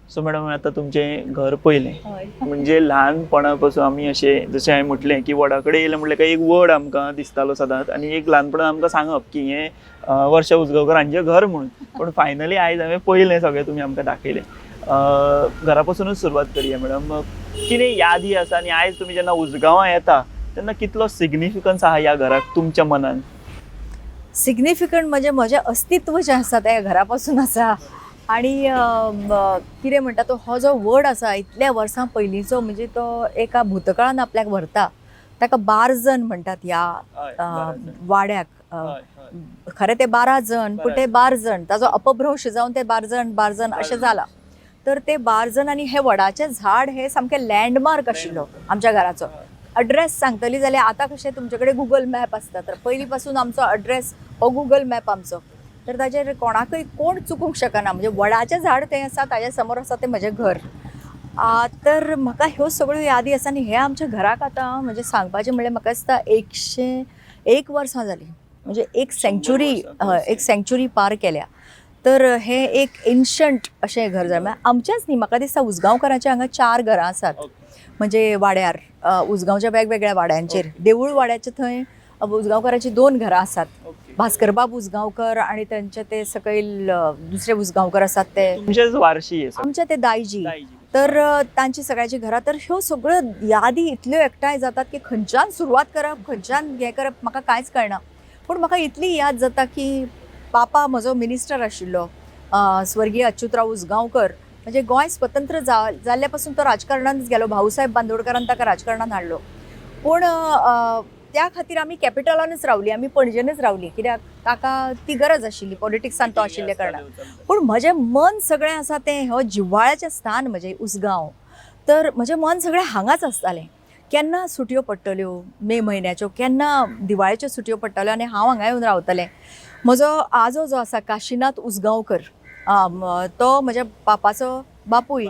So madam, आतां तुमचें घर पयलें. म्हणजे ल्हानपणा पासून आमी अशें, जशें हांवें म्हटलें की वडा कडेन येयलें म्हटलें काय एक वड आमकां दिसतालो सदांच आनी एक ल्हानपणान आमकां सांगप की हें वर्षा उजगांवकर हांचें घर म्हणून. पूण फायनली आयज हांवें पयलें सगळें, तुमी आमकां दाखयलें. घरा पासूनच सुरवात करया मॅडम. कितें यादी आसा आनी आयज तुमी जेन्ना उजगांवां येता तेन्ना कितलो सिग्निफिकन्स आहा ह्या घराक तुमच्या मनान? सिग्निफिकंट म्हणजे म्हजें अस्तित्व जें आसा तें घरा पासून आसा. आनी कितें म्हणटा तो, हो जो वड आसा इतल्या वर्सां पयलींचो, म्हणजे तो एका भूतकाळान आपल्याक व्हरता. ताका बारजन म्हणटात ह्या वाड्याक. खरें ते 12 जण, पूण ते बारजण, ताजो अपभ्रंश जावन ते बारजण बारजण अशें जालां. तर ते बारजण आनी हे वडाचें झाड हे सामकें लँडमार्क आशिल्लो आमच्या घराचो. अड्रेस सांगतली जाल्यार आतां कशें तुमचे कडेन गुगल मॅप आसता, तर पयलीं पासून आमचो अड्रेस हो गुगल मॅप आमचो. तर ताजेर कोणाकय कोण चुकूंक शकना. म्हणजे वडाचें झाड तें आसा, ताज्या समोर आसा तें म्हजें घर. तर म्हाका ह्यो सगळ्यो यादी आसा. आनी हे आमच्या घराक आतां म्हणजे सांगपाचें म्हणल्यार म्हाका दिसता 101 वर्सां जालीं, म्हणजे एक सँच्युरी. 100 वर्सां. हय, एक सँच्युरी पार केल्या. तर हें एक एन्शंट अशें घर जालें. म्हळ्यार आमचेंच न्ही, म्हाका दिसता उजगांवकारांचें हांगा चार घरां आसात. म्हणजे वाड्यार उजगांवच्या वेगवेगळ्या वाड्यांचेर, देवूळ वाड्याचे थंय उजगांवकाराचीं दोन घरां आसात. भास्करबाब उजगांवकर आणि त्यांचे ते सकयल दुसरे उजगांवकर आसात ते. तुमचेच वारशी हे सगळे. आमचे ते दायजी. दायजी. तर तांची सगळ्याची घरां. तर ह्यो सगळ्यो यादी इतल्यो एकठांय जातात की खंयच्यान सुरवात करप, खंयच्यान हें करप, म्हाका कांयच कळना. पूण म्हाका इतली याद जाता की पापा म्हजो मिनिस्टर आशिल्लो, स्वर्गीय अच्युतराव उजगांवकर. म्हणजे गोंय स्वतंत्र जाल्ल्या पासून तो राजकारणांत गेलो. भाऊसाहेब बांदोडकरान ताका राजकारणांत हाडलो. पूण त्या खातीर आमी कॅपिटलानूच रावली, आमी पणजेनूच रावली, कित्याक ताका ती गरज आशिल्ली, पॉलिटिक्सान तो आशिल्ल्या कारणान. पूण म्हजें मन सगळें आसा तें, हो जिव्हाळ्याचें स्थान म्हजें उसगांव, तर म्हजें मन सगळें हांगाच आसतालें. केन्ना सुटयो पडटल्यो मे म्हयन्याच्यो, केन्ना दिवाळेच्यो सुटयो पडटल्यो आनी हांव हांगा येवन रावतलें. म्हजो आजो जो आसा काशीनाथ उजगांवकर, तो म्हज्या पापाचो बापूय.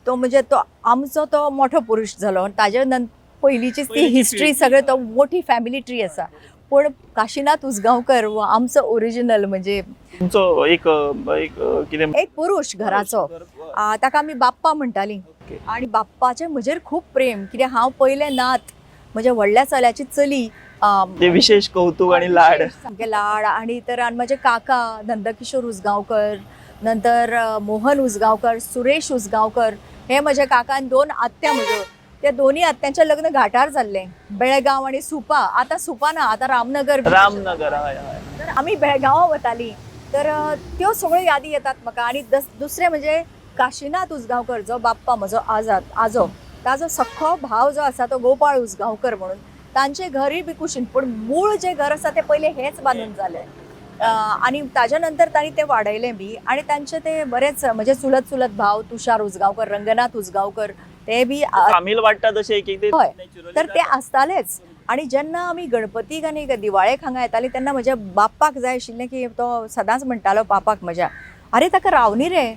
तो म्हणजे तो आमचो तो मोठो पुरूश जालो. ताजे नंतर पयलींचीच ती पयलींची हिस्ट्री पिळगी. सगळें तो मोठी फॅमिली ट्री आसा. पूण काशीनाथ उजगांवकर हो आमचो ओरिजिनल म्हणजे तुमचो एक एक कितें एक पुरूश घराचो. ताका आमी बाप्पा म्हणटालीं. आणि बाप्पाचें म्हजेर खूब प्रेम, कित्याक हांव पयलें नात, म्हज्या व्हडल्या चल्याची चली. ते विशेष कौतुक आणि लाड. विशेष सामके लाड. आणि तर आणि म्हजे काका नंदकिशोर उजगांवकर, नंतर मोहन उजगांवकर, सुरेश उजगांवकर, हे म्हजे काका आनी दोन आत्या म्हज्यो. त्या दोन्ही आत्यांचें लग्न घाटार जाल्लें, बेळगांव आनी सुपा. आतां सुपा ना, आतां रामनगर. रामनगर, हय हय. तर आमी बेळगांवां वतालीं. तर त्यो सगळ्यो यादी येतात म्हाका. आनी दुसरें म्हणजे काशीनाथ उजगांवकर जो बाप्पा म्हजो आजाद आजो, ताजो सख्खो भाव जो आसा तो गोपाळ उजगांवकर म्हणून, तांचें घरूय बी कुशीन. पूण मूळ जें घर आसा तें पयलें हेंच बांदून जालें आनी ताज्या नंतर तांणी तें वाडयलें बी. आनी तांचे ते बरेच म्हणजे चुलत चुलत भाव तुषार उजगांवकर, रंगनाथ उजगांवकर, ते बी फामील वाडटा तशें एक एक ते हय. naturally तर ते जाता. आसतालेच. आणि जेन्ना आमी गणपतीक आनी दिवाळेक हांगा येताली तेन्ना म्हज्या बाप्पाक जाय आशिल्लें की तो सदांच म्हणटालो पापाक म्हज्या, "आरे, ताका रावनी रे,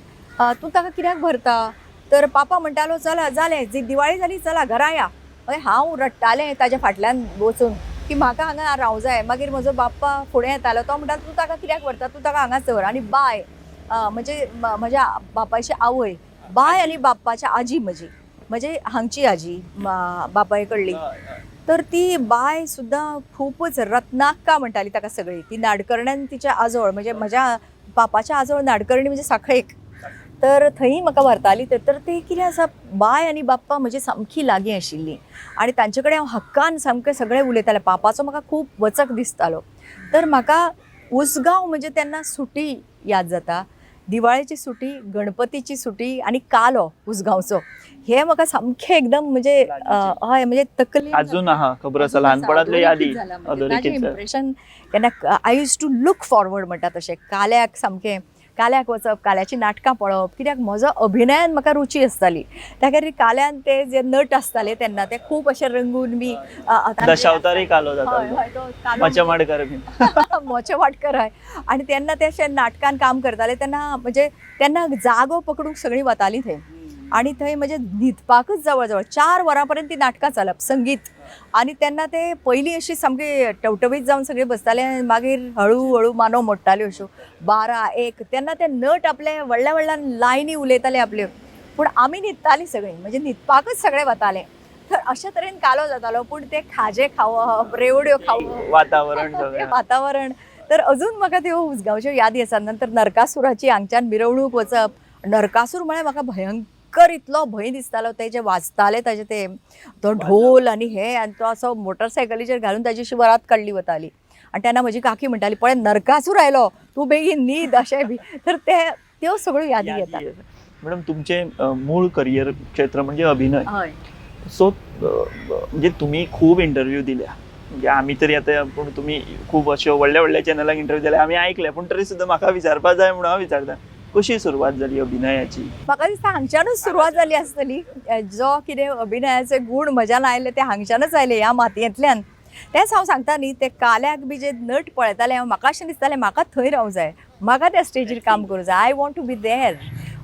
तूं ताका कित्याक व्हरता?" तर पापा म्हणटालो, "चला, जालें, जी दिवाळी जाली, चला घरा या." मागीर हांव रडटालें ताज्या फाटल्यान वचून की म्हाका हांगा रावं जाय. मागीर म्हजो बाप्पा फुडें येतालो, तो म्हणटालो, "तूं ताका कित्याक व्हरता? तूं ताका हांगाच दवर." आनी बाय, म्हणजे म्हज्या बापायची आवय बाय आनी बाप्पाची आजी म्हजी, म्हणजे हांगची आजी बापाय कडली. हय, हय. तर ती बाय सुद्दां खूपच, रत्नाक्का म्हणटाली ताका सगळी. ती नाडकर्ण्यान तिच्या आजोळ, म्हणजे म्हज्या बापाच्या आजोळ नाडकर्णी, म्हणजे साखळेक. तर थंय म्हाका व्हरताली ते. तर ते कितें आसा, बाय आनी बाप्पा म्हजी सामकी लागीं आशिल्ली आनी तांचे कडेन हांव हक्कान सामकें सगळें उलयतालें. पापाचो म्हाका खूब वचक दिसतालो. तर म्हाका उसगांव म्हणजे तेन्ना सुटी याद जाता, दिवाळेची सुटी, गणपतीची सुटी आनी कालो उसगांवचो. हे म्हाका सामकें एकदम म्हणजे हय, म्हणजे तकली अजून आहा, खबर आसा, ल्हानपणांतल्यो यादी अधोरेखीत जाल्या. इम्प्रेशन केन्ना I used to look forward म्हणटा तशें, काल्याक, सामकें काल्याक वचप, काल्याची नाटकां पळोवप, कित्याक म्हजो अभिनयान म्हाका रुची आसताली. त्या खातीर काल्यान ते जे नट आसताले तेन्ना ते खूब अशे रंगून बी दशावतारी कालो हय. जाता. हय, तो कालो. मोचे माडकर बी. मोचे वाटकर, हय. आनी तेन्ना ते अशे नाटकान काम करताले तेन्ना, म्हणजे तेन्ना जागो पकडूंक सगळीं वतालीं थंय. आनी थंय म्हणजे न्हिदपाकच जवळ जवळ 4 वरां पर्यंत ती नाटकां चलप संगीत. आनी तेन्ना ते पयलीं अशी सामकी टवटवीत जावन सगळे बसताले आनी मागीर हळू हळू मानो मोडटाल्यो अश्यो 12-1. तेन्ना ते नट आपले व्हडल्या व्हडल्या लायनी उलयताले आपल्यो, पूण आमी न्हिदतालीं सगळीं, म्हणजे न्हिदपाकच सगळे वताले. तर अशा तरेन कालो जातालो. पूण ते खाजें खावप, रेवड्यो खावप, वातावरण सगळें. वातावरण, तर अजून म्हाका त्यो उजगांवच्यो यादी आसात. नंतर नरकासुराची हांगच्यान मिरवणूक वचप. नरकासूर म्हळ्यार म्हाका भयंकर इतलो भंय दिसतालो. ते जे वाजताले ताजे ते तो ढोल आनी हे, आनी तो असो मोटरसायकलीचेर घालून ताजी अशी वरात काडली वताली. आनी तेन्ना म्हजी काकी म्हणटाली, पळय नरकासूर आयलो, तूं बेगीन न्हीद, अशें बी. तर ते त्यो सगळ्यो यादी येतात. मॅडम, तुमचें मूळ करियर क्षेत्र म्हणजे अभिनय. हय. सो म्हणजे तुमी खूब इंटरव्यू दिल्या, म्हणजे आमी तरी आतां, पूण तुमी खूब अश्यो व्हडल्या व्हडल्या चॅनलाक इंटरव्यू दिल्या, आमी आयकल्या, पूण तरी सुद्दां म्हाका विचारपा जाय म्हणून हांव विचारता, कशी सुरवात जाली अभिनयाची? म्हाका दिसता हांगच्यानूच सुरवात जाली आसतली. जो कितें अभिनयाचे गूण म्हज्यान आयले ते हांगच्यानच आयले, ह्या मातयेंतल्यान. तेंच हांव सांगता न्ही, ते काल्याक बी जे नट पळयतालें हांव, म्हाका अशें दिसतालें म्हाका थंय रावूं जाय, म्हाका त्या स्टेजीर काम करूं जाय, I want to be there,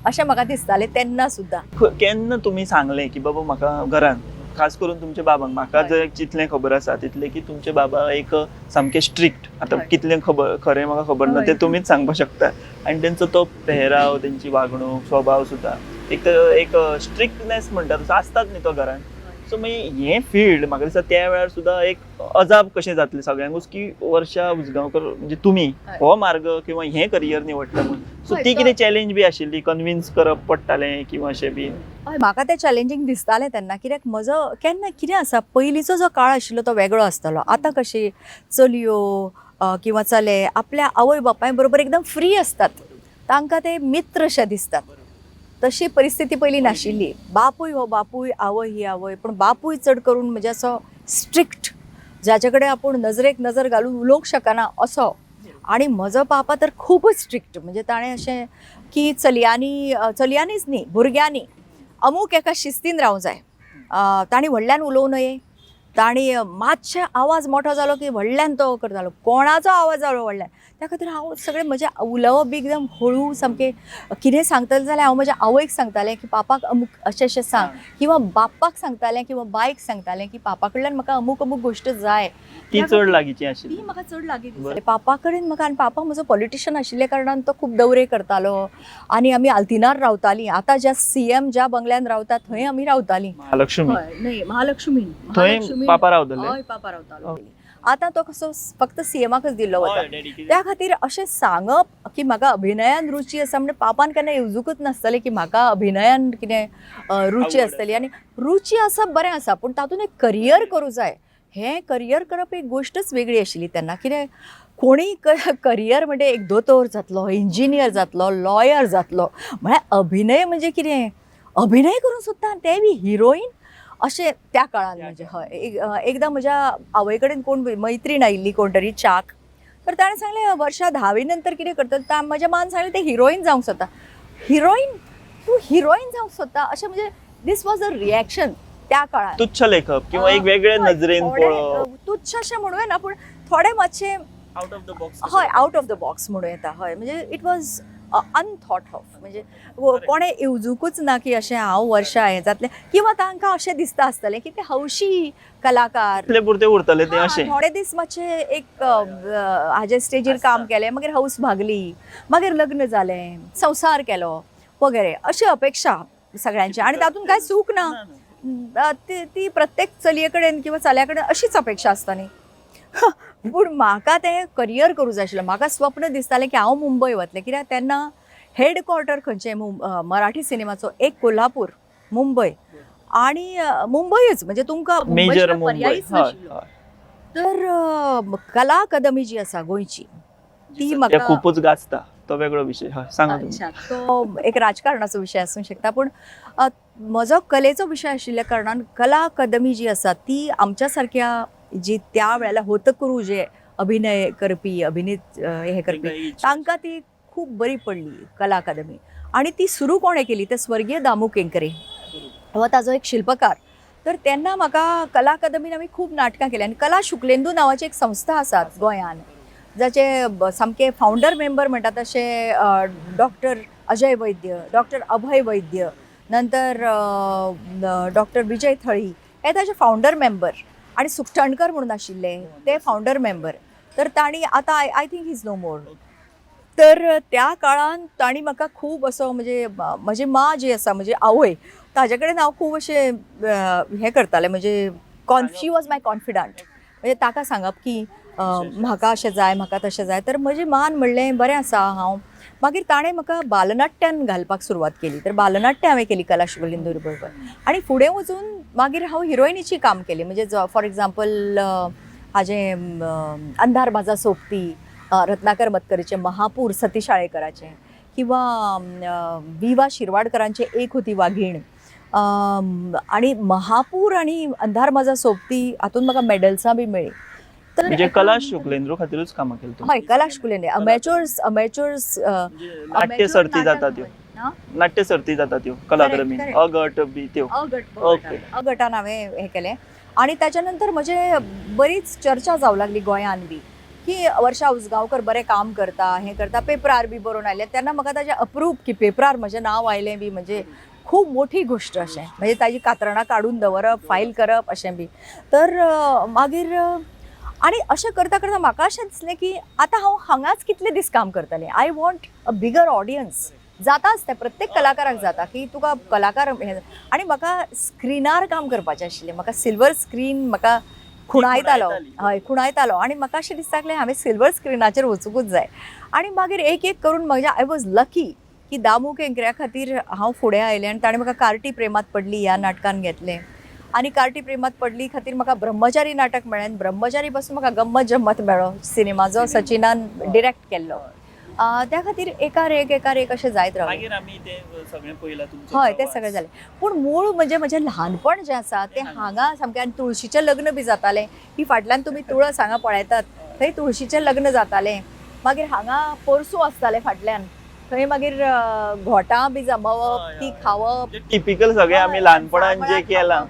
अशें म्हाका दिसतालें तेन्ना सुद्दां. केन्ना तुमी सांगलें की बाबा म्हाका घरान, खास करून तुमच्या बाबांक, म्हाका हय. जर जितलें खबर आसा तितलें की तुमचे बाबा एक सामके स्ट्रिक्ट, आतां हय. कितलें खबर खरें म्हाका खबर ना, हय. तें तुमीच सांगपाक शकता. आनी तेंचो तो पेहराव, तेंची वागणूक, स्वभाव सुद्दां एक तर एक स्ट्रिक्टनेस म्हणटा तसो आसतात न्ही तो घरान. सो मागीर हें फिल्ड म्हाका दिसता त्या वेळार सुद्दां एक अजाप कशें जातलें सगळ्यांकूच की वर्षा उजगांवकर म्हणजे तुमी हय. हो मार्ग किंवा हें करियर निवडलें म्हणून. सो हय, ती कितें चॅलेंज बी आशिल्ली, कन्विन्स करप पडटालें किंवा अशें बी? हय, म्हाका तें चॅलेंजींग दिसतालें तेन्ना, कित्याक म्हजो केन्ना कितें आसा, पयलींचो जो काळ आशिल्लो तो वेगळो आसतालो. आतां कशी चलयो किंवा चले आपल्या आवय बापाय बरोबर एकदम फ्री आसतात, तांकां ते मित्र अशे दिसतात. तशी परिस्थिती पयलीं नाशिल्ली. बापूय हो बापूय, आवय ही आवय, पूण बापूय चड करून म्हणजे असो स्ट्रिक्ट, जाचे कडेन आपूण नजरेक नजर घालून उलोवंक शकना असो. आनी म्हजो पापा तर खुबूच स्ट्रिक्ट, म्हणजे ताणें अशें की चलयांनी, चलयांनीच न्ही भुरग्यांनी अमूक एका शिस्तीन रावूंक जाय, तांणी व्हडल्यान उलोवं नये, तांणी मातशे आवाज मोठो जालो की व्हडल्यान तो करतालो, कोणाचो आवाज जालो व्हडल्यान. त्या खातीर हांव सगळें म्हजें उलोवप बी एकदम हळू, सामकें कितें सांगतलें जाल्यार हांव म्हज्या आवयक सांगतालें की पापाक अमूक अशें अशें सांग, किंवा बाप्पाक सांगतालें किंवा बायक सांगतालें की पापा कडल्यान म्हाका अमूक अमूक गोश्ट जाय. ती चड लागींची आशिल्ली. ती म्हाका चड लागीं दिसताली पापा कडेन म्हाका. आनी पापा म्हजो पॉलिटिशन आशिल्ल्या कारणान तो खूब दौरे करतालो आनी आमी आल्तिनार रावतालीं. आतां ज्या सीएम ज्या बंगल्यान रावता थंय आमी रावतालीं. महालक्ष्मी? हय, न्हय, महालक्ष्मी. थंय पापा रावतले? हय, पापा रावतालो. आतां तो कसो फक्त सीएमाकच दिल्लो वता. त्या खातीर अशें सांगप की म्हाका अभिनयान रुची आसा म्हणजे पापान केन्ना येवजुकूच नासतलें की म्हाका अभिनयान कितें रुची आवड. आसतली. आनी रुची आसप बरें आसा, पूण तातूंत एक करियर करूं जाय. हें करियर करप एक गोश्टच वेगळी आशिल्ली तेन्ना. कितें कोणीय करियर म्हणजे एक दोतोर जातलो, इंजिनियर जातलो, लॉयर जातलो, म्हळ्यार अभिनय म्हणजे कितें, अभिनय करूंक सोदता तें बी हिरोईन, अशें त्या काळान. म्हणजे हय, एकदां म्हज्या आवय कडेन कोण मैत्रीण आयिल्ली कोण तरी च्याक, तर ताणें सांगलें वर्षा धावी नंतर कितें करतलें, म्हज्या मान सांगलें तें हिरोईन जावंक सोदता. हिरोईन, तूं हिरोईन जावंक सोदता, अशें म्हणजे दीस वॉज अ रिएक्शन त्या काळार. तुच्छ लेखप किंवा एक वेगळे नजरेन पळोवप, तुच्छ अशें म्हणूं येना, पूण थोडे मातशें आउट ऑफ the box. हय, आउट ऑफ the box म्हणूं येता. हय, म्हणजे it was अनथॉट ऑफ, म्हणजे कोणें येवजुकूच ना की अशें हांव वर्षा हें जातलें, किंवा तांकां अशें दिसता आसतलें की ते हौशी कलाकार, इतले पुरते उरतले ते अशें. थोडे दीस मातशे एक हाजे स्टेजीर काम केलें, मागीर हौस भागली, मागीर लग्न जालें, संवसार केलो वगैरे, अशी अपेक्षा सगळ्यांची. आनी तातूंत कांय चूक ना, ती प्रत्येक चलये कडेन किंवा चल्या कडेन अशीच अपेक्षा आसता न्ही. पूण म्हाका तें करियर करूं जाय आशिल्लें. म्हाका स्वप्न दिसतालें की हांव मुंबय वतलें, कित्याक तेन्ना हेड क्वॉर्टर खंयचें मराठी सिनेमाचो एक कोल्हापूर, मुंबय, आनी मुंबयच म्हणजे तुमकां मेजर मुंबय. पर्यायच नाशिल्लो. तर कला अकादमी जी आसा गोंयची ती म्हाका खूपच गाजता, तो वेगळो विशय. हय, सांगा तुमी. अच्छा, तो एक राजकारणाचो विशय आसूंक शकता, पूण म्हजो कलेचो विशय आशिल्ल्या कारणान कला अकादमी जी आसा ती आमच्या सारक्या जी त्या वेळार होतकरू जे अभिनय करपी, अभिनीत हे करपी, तांकां ती खूब बरी पडली कला अकादमी. आनी ती सुरू कोणें केली ते स्वर्गीय दामू केंकरे हो ताजो एक शिल्पकार. तर तेन्ना म्हाका कला अकादमीन आमी खूब नाटकां केलीं. आनी कला शुक्लेंदू नांवाची एक संस्था आसा गोंयान, जाचे सामके फावंडर मेंबर म्हणटा तशे डॉक्टर अजय वैद्य, डॉक्टर अभय वैद्य, नंतर डॉक्टर विजय थळी हे ताजे फावंडर मेंबर आणि सुखटणकर म्हणून आशिल्ले ते फावंडर मेंबर. तर तांणी आतां I think is no more. तर त्या काळान तांणी म्हाका खूब असो म्हणजे म्हजी माँ जी आसा म्हणजे आवय ताजे कडेन हांव खूब अशें हें करतालें, म्हणजे शी वॉज my confident. म्हणजे ताका सांगप की म्हाका अशें जाय, म्हाका तशें जाय. तर म्हजी मान म्हणलें बरें आसा. हांव मागीर ताणें म्हाका बालनाट्यान घालपाक सुरवात केली. तर बालनाट्य हांवें केली कला शुभलिंदूर बरोबर आनी फुडें वचून मागीर हांव हिरोइनीची काम केली. म्हणजे फॉर एग्जाम्पल हाजें अंधार माझा सोबती, रत्नाकर मतकरीचें महापूर सतीश आळेकराचें, किंवा वि वा शिरवाडकरांचें एक होती वाघीण. आणि महापूर आणि अंधार माझा सोबती हातून म्हाका मेडल्सां बी मेळ्ळीं. तर म्हणजे कला शुक्लेंद्रू खातीरूच कामां केली तुमी? हय, कला शुक्लेंद्र अमेच्योर्स अमेच्योर्स नाट्य सर्ती जाता त्यो, नाट्य सर्ती जाता त्यो कला अकादमी अ गट बी त्यो. अ गट. ओके. अ गटान हांवें हें केलें आनी ताच्या नंतर म्हजे बरीच चर्चा जावं लागली गोंयान बी की वर्षा उजगांवकर बरें काम करता, हें करता, पेपरार बी बरोवन आयलें. तेन्ना म्हाका ताजें अप्रूप की पेपरार म्हजें नांव आयलें बी म्हणजे खूब मोठी गोश्ट अशें, म्हणजे ताजी कात्रणां काडून दवरप, फायल करप अशें बी. तर मागीर आनी अशें करता करता म्हाका अशें दिसलें की आतां हांव हांगाच कितले दीस काम करतलें, I want a bigger audience. जाताच तें प्रत्येक कलाकाराक जाता की तुका कलाकार हें. आनी म्हाका स्क्रिनार काम करपाचें आशिल्लें, म्हाका सिल्वर स्क्रीन म्हाका खुणायतालो. हय, खुणायतालो. आनी म्हाका अशें दिसतालें हांवें सिल्वर स्क्रिनाचेर वचुंकूच जाय. आनी मागीर एक एक करून म्हज्या I was lucky की दामू केंकऱ्या खातीर हांव फुडें आयलें आनी ताणें म्हाका कार्टी प्रेमात पडली ह्या नाटकान घेतलें. आनी कार्टी प्रेमात पडली खातीर म्हाका ब्रह्मचारी नाटक मेळ्ळें आनी ब्रह्मचारी पासून म्हाका गम्मत जम्मत मेळ्ळो सिनेमा जो सचिनान डिरेक्ट केल्लो. त्या खातीर एकार एक एकार एक अशें जायत रावलें. मागीर आमी तें सगळें पळयलां तुमचो. हय, तें सगळें जालें. पूण मूळ म्हणजे म्हजें ल्हानपण जें आसा तें हांगा सामकें. आनी तुळशीचें लग्न बी जातालें की फाटल्यान तुमी तुळस हांगा पळयतात, थंय तुळशीचें लग्न जातालें. मागीर हांगा पोरसूं आसतालें फाटल्यान, थंय मागीर घोटां बी जमोवप, ती खावप. टिपिकल सगळें आमी ल्हानपणान जें केलां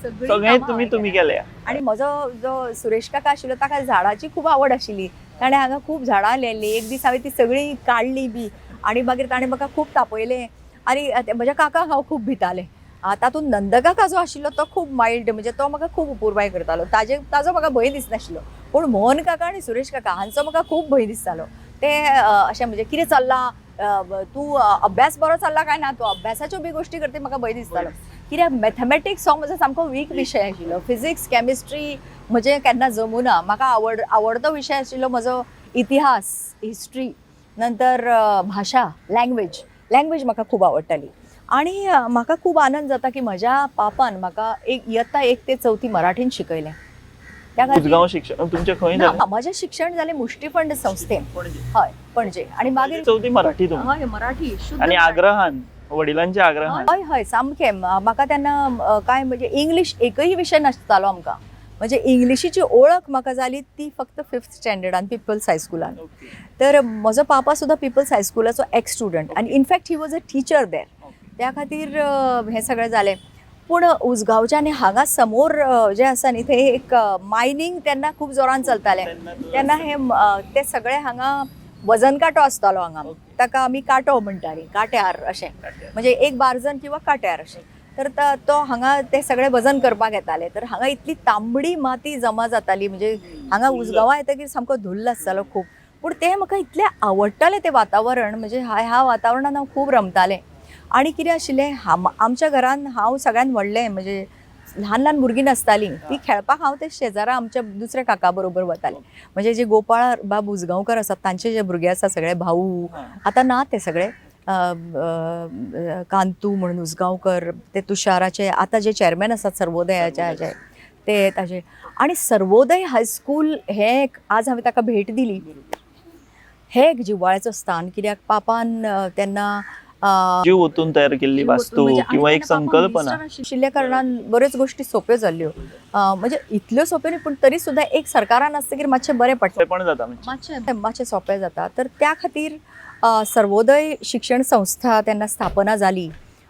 सगळें तुमी तुमी केल्या. आनी म्हजो जो सुरेश काका आशिल्लो ताका झाडाची खूब आवड आशिल्ली, ताणें हांगा खूब झाडां लायल्लीं. एक दीस हांवें ती सगळीं काडली बी आनी मागीर ताणें म्हाका खूब तापयलें. आनी म्हज्या काकाक हांव खूब भितालें. तातूंत नंदकाका जो आशिल्लो तो खूब मायल्ड, म्हणजे तो म्हाका खूब अपुरबाय करतालो, ताजो म्हाका भंय दिसनाशिल्लो. पूण मोहन काका आनी सुरेश काका हांचो म्हाका खूब भंय दिसतालो. ते अशें म्हणजे कितें चल्लां, तूं अभ्यास बरो चल्ला काय ना, तूं अभ्यासाच्यो बी गोश्टी करता, म्हाका भंय दिसतालो. कित्याक मॅथमॅटिक्स हो म्हजो सामको वीक विशय आशिल्लो. फिजिक्स केमिस्ट्री म्हजें केन्ना जमुना. म्हाका आवडतो विशय आशिल्लो म्हजो इतिहास, हिस्ट्री, नंतर भाशा, लँग्वेज. लँग्वेज म्हाका खूब आवडटाली. आनी म्हाका खूब आनंद जाता की म्हज्या पापान म्हाका एक इयत्ता 1 ते 4 मराठीन शिकयलें. त्या खातीर उजगांव शिक्षण तुमचें खंय जालें? म्हजें शिक्षण जालें मुष्टिफंड संस्थेन. हय, पणजे. आनी मागीर चवथी मराठी तुमी? हय, मराठी शुद्ध. आनी आग्रहान, वडिलांच्या आग्रहान? हय हय, सामकें. म्हाका तेन्ना काय म्हणजे इंग्लीश एकय विशय नासतालो आमकां. म्हणजे इंग्लिशीची ओळख म्हाका जाली ती फक्त 5th स्टँडर्डान पिपल्स हायस्कुलान. तर म्हजो पापा सुद्दां पिपल्स हायस्कुलाचो एक्स स्टुडंट आनी in fact he was a teacher there. त्या खातीर हें सगळें जालें. पूण उजगांवच्या आनी हांगा समोर जें आसा न्ही थंय एक मायनींग तेन्ना खूब जोरान चलतालें. तेन्ना हे ते सगळे हांगा वजन कांटो आसतालो हांगा, ताका आमी कांटो म्हणटालीं, कांट्यार अशें, म्हणजे एक बारजन किंवा कांट्यार अशें. तर तो हांगा ते सगळे वजन करपाक येताले. तर हांगा इतली तांबडी माती जमा जाताली, म्हणजे हांगा उजगांवां येतकीर सामको धुल्ल आसतालो खूब. पूण तें म्हाका इतलें आवडटालें तें वातावरण, म्हणजे ह्या वातावरणान हांव खूब रमतालें. आनी कितें आशिल्लें, आमच्या घरान हांव सगळ्यान व्हडलें, म्हणजे ल्हान ल्हान भुरगीं नासतालीं ती खेळपाक हांव ते शेजारा आमच्या दुसऱ्या काका बरोबर वतालें. म्हणजे जे गोपाळ बाब उजगांवकर आसात तांचे जे भुरगे आसा सगळे भाऊ आतां ना, ते सगळे कांतू म्हणून उजगांवकर, ते तुषाराचे आतां जे चॅरमॅन आसात सर्वोदयाचे हाजे ते ताजे. आनी सर्वोदय हायस्कूल हें एक आज हांवें ताका भेट दिली, हें एक जिव्हाळ्याचो स्थान. कित्याक पापान तेन्ना जीव ओतून तयार केल्ली वास्तू किंवा एक संकल्पना आशिल्ल्या कारणान बऱ्योच गोश्टी सोंप्यो जाल्ल्यो, म्हणजे इतल्यो सोंप्यो न्ही पूण तरी सुद्दां एक सरकारान आसतकीर मातशें बरें पडटा, पण जाता म्हणजे मातशें सोंपें जाता. तर त्या खातीर सर्वोदय शिक्षण संस्था तेन्ना स्थापना जाली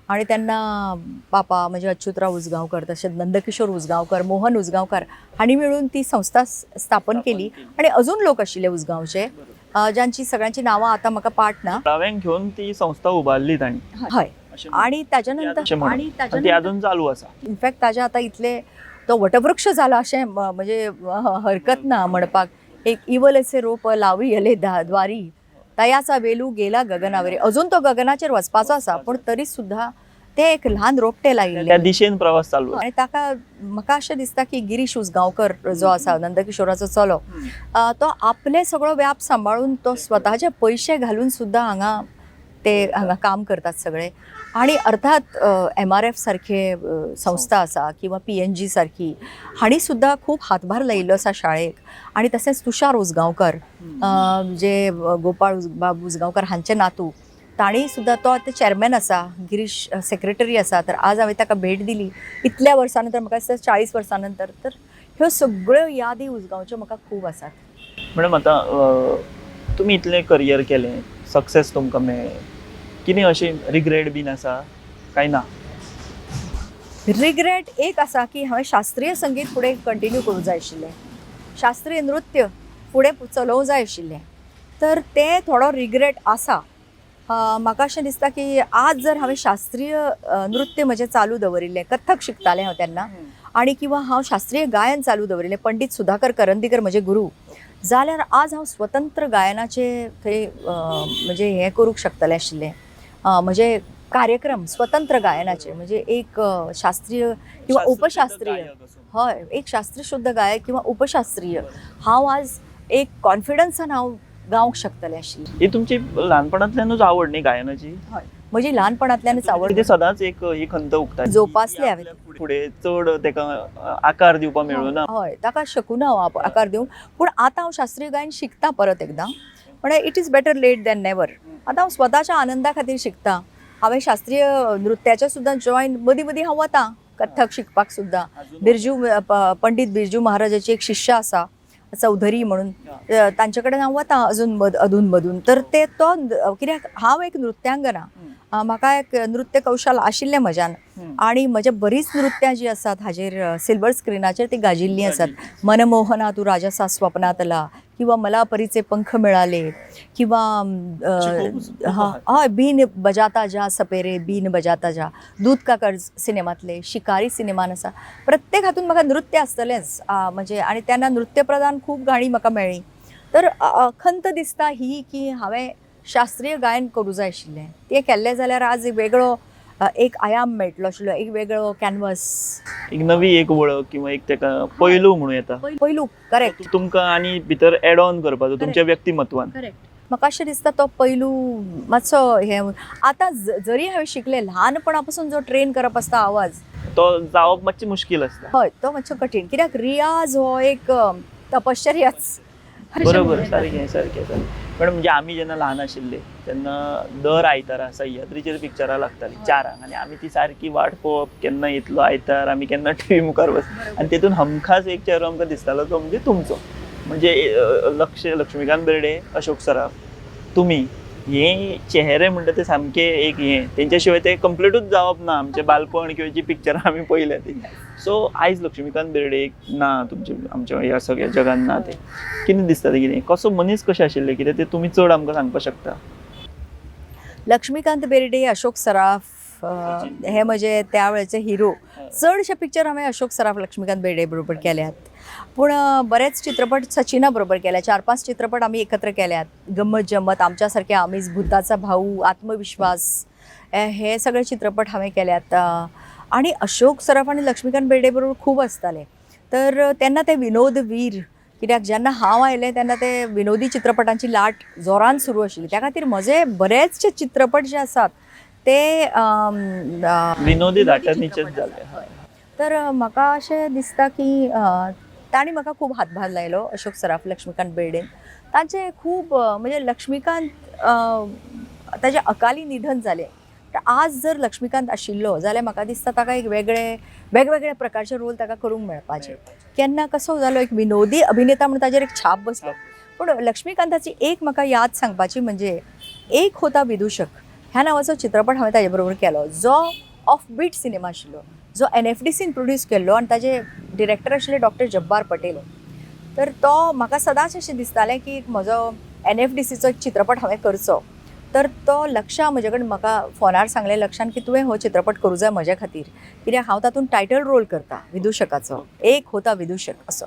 आनी तेन्ना पापा म्हणजे अच्युतराव उजगांवकर, तशेंच नंदकिशोर उजगांवकर, मोहन उजगांवकर हांणी मेळून ती संस्था स्थापन केली. आनी अजून लोक आशिल्ले उजगांवचे ज्यांची सगळ्यांची नांवां आतां म्हाका पाठ ना. थळाव्यांक घेवन ती संस्था उबारली तांणी. हय. आणि ताज्या अशें नंतर म्हणप. आणि आनी ती ताज्या अजून चालू आसा. इनफॅक्ट ताज्या आतां इतले तो वटवृक्ष जाला अशें म्हणजे हरकत ना म्हणपाक. एक इवलसे रोप लावी द्वारी तयाचा वेलू गेला गगनावरी, अजून तो गगनाचेर वचपाचो आसा, पूण तरी सुद्दां ते एक ल्हान रोपटे लायिल्ले. त्या दिशेन प्रवास चालू आसा. आनी ताका म्हाका अशें दिसता की गिरीश उसगांवकर जो आसा नंदकिशोराचो चलो, तो आपले सगळो व्याप सांबाळून तो स्वताचे पयशे घालून सुद्दां हांगा ते हांगा काम करतात सगळे. आणि अर्थात MRF सारखे संस्था आसा किंवा PNG सारखी हांणी सुद्दां खूब हातभार लायिल्लो आसा शाळेक. आनी तशेंच तुषार उसगांवकर जे गोपाळ बाब उसगांवकर हांचे नातू, तांणी सुद्दां तो आतां चॅरमॅन आसा, गिरीश सेक्रेटरी आसा. तर आज हांवें ताका भेट दिली इतल्या वर्सां नंतर, म्हाका दिसता 40 वर्सां नंतर. तर ह्यो सगळ्यो यादी उसगांवच्यो म्हाका खूब आसात. मॅडम, आतां तुमी इतलें करियर केलें, सक्सेस तुमकां मेळ्ळें, कितें अशें रिग्रेट बीन आसा काय ना? रिग्रेट एक आसा की हांवें शास्त्रीय संगीत फुडें कंटिन्यू करूंक जाय आशिल्लें, शास्त्रीय नृत्य फुडें चलोवंक जाय आशिल्लें, तर तें थोडो रिग्रेट आसा. म्हाका अशें दिसता की आज जर हांवें शास्त्रीय नृत्य म्हजें चालू दवरिल्लें, कथक शिकतालें हांव तेन्ना, आनी किंवां हांव शास्त्रीय गायन चालू दवरिल्लें, पंडीत सुधाकर करंदीकर म्हजे गुरू, जाल्यार आज हांव स्वतंत्र गायनाचे थंय म्हणजे हें करूंक शकतलें आशिल्लें. म्हजे कार्यक्रम स्वतंत्र गायनाचे, म्हणजे एक शास्त्रीय किंवा उपशास्त्रीय, हय, एक शास्त्रीय शुद्ध गायक किंवा उपशास्त्रीय हांव आज एक कॉन्फिडन्सान हांव गावंक शकतलें आशिल्लें. ही तुमची ल्हानपणांतल्यानूच आवड न्ही गायनाची? म्हजी ल्हानपणांतल्यानच आवड. ते सदांच एक ही खंत उक्ता जोपासली हांवें. फुडें चड ताका आकार दिवपाक मेळूना. हय, ताका शकूना हांव आकार दिवंक, पूण आतां हांव शास्त्रीय गायन शिकता परत एकदां. पण it is better late than never. आतां हांव स्वताच्या आनंदा खातीर शिकता. हांवें शास्त्रीय नृत्याचें सुद्दां जॉयन मदीं मदीं हांव वतां कथक शिकपाक सुद्दां. बिरजू पंडीत बिरजू महाराजाची एक शिष्य आसा चौधरी म्हणून, तांचे कडेन हांव वतां अजून अधून मधून. तर ते तो कित्याक हांव एक नृत्यांगना, म्हाका एक नृत्य कौशल आशिल्लें म्हज्यान, आनी म्हजे बरीच नृत्यां जीं आसात हाजेर सिल्वर स्क्रिनाचेर ती गाजिल्लीं आसात. मनमोहना तू राजासा स्वप्नातला, किंवा मला परीचे पंख मिळाले, किंवा हय बीन बजाता जा सपेरे बीन बजाता जा, दूध का कर्ज सिनेमातले, शिकारी सिनेमान आसा. प्रत्येक हातून म्हाका नृत्य आसतलेंच म्हणजे. आनी तेन्ना नृत्यप्रधान खूब गाणी म्हाका मेळ्ळी. तर खंत दिसता ही की हांवें शास्त्रीय गायन करूं जाय आशिल्लें, तें केल्लें जाल्यार आज वेगळो एक आयाम मेळटलो आशिल्लो, एक वेगळो कॅनवस, एक नवी एक वळख किंवा एक ताका पैलू म्हणूं येता. पैलू, करेक्ट, तुमकां आनी भितर एड ऑन करपाचो तुमच्या व्यक्तिमत्वान. करेक्ट. म्हाका अशें दिसता तो पैलू मातसो हें आतां जरी हांवें शिकलें, ल्हानपणा पासून जो ट्रेन करप आसता आवाज, तो जावप मातशें मुश्कील आसता. हय, तो मातसो कठीण, कित्याक रियाज हो एक तपश्चर्याच. बरोबर, सारकें सारकें सारकें. पण म्हणजे आमी जेन्ना ल्हान आशिल्ले तेन्ना दर आयतारा सह्याद्रीचेर पिक्चरां लागतालीं 4:00, आनी आमी ती सारकी वाट पळोवप केन्ना येतलो आयतार, आमी केन्ना टीव्ही मुखार बस. आनी तेतून हमखास एक चेरो आमकां दिसतालो तो म्हणजे तुमचो, म्हणजे लक्ष्मीकांत बेर्डे, अशोक सराफ, तुमी हे चेहरे म्हणटा ते सामके एक हे, तेंच्या शिवाय ते कंप्लिटूच जावप ना आमचें बालपण किंवा जी पिक्चरां आमी पळयल्या ती. सो आयज लक्ष्मीकांत बेर्डे एक ना तुमचे आमच्या ह्या सगळ्या जगान ना, ते कितें दिसता ते कितें कसो मनीस कशें आशिल्ले कितें ते तुमी चड आमकां सांगपाक शकता? लक्ष्मीकांत बेर्डे, अशोक सराफ हे म्हजे त्या वेळचे हिरो. चडशे पिक्चर हांवें अशोक सराफ, लक्ष्मीकांत बेर्डे बरोबर केल्यात, पूण बरेच चित्रपट सचिना बरोबर केल्या. 4-5 चित्रपट आमी एकत्र केल्यात. गम्मत जम्मत, आमच्या सारखे आमीच, भुताचा भाऊ, आत्मविश्वास, हे सगळे चित्रपट हांवें केल्यात. आनी अशोक सराफ आनी लक्ष्मीकांत बेर्डे बरोबर खूब आसताले. तर तेन्ना ते विनोद वीर, कित्याक जेन्ना हांव आयलें तेन्ना ते विनोदी चित्रपटांची लाट जोरान सुरू आशिल्ली. त्या खातीर म्हजे बरेचशे चित्रपट जे आसात ते विनोदी धाटणीचेच जाले. तर म्हाका अशें दिसता की तांणी म्हाका खूब हातभार लायलो, अशोक सराफ, लक्ष्मीकांत बेर्डेन. तांचे खूब म्हणजे लक्ष्मीकांत ताजें अकाली निधन जालें. तर आज जर लक्ष्मीकांत आशिल्लो जाल्यार म्हाका दिसता ताका एक वेगळे वेगवेगळे प्रकारचे रोल ताका करूंक मेळपाचे. केन्ना कसो जालो एक विनोदी अभिनेता म्हणून ताजेर एक छाप बसलो. पूण लक्ष्मीकांताची एक म्हाका याद सांगपाची म्हणजे एक होता विदुशक ह्या नांवाचो चित्रपट हांवें ताजे बरोबर केलो, जो ऑफ बीट सिनेमा आशिल्लो, जो NFDCन प्रोड्यूस केल्लो आनी ताजे डिरेक्टर आशिल्ले डॉक्टर जब्बार पटेल. तर तो म्हाका सदांच अशें दिसतालें की म्हजो NFDCचो एक चित्रपट हांवें करचो. तर तो लक्षा म्हजे कडेन म्हाका फोनार सांगलें लक्षान की तुवें हो चित्रपट करूं जाय म्हज्या खातीर, कित्याक हांव तातूंत टायटल रोल करता विदुशकाचो, एक होता विदुशक असो.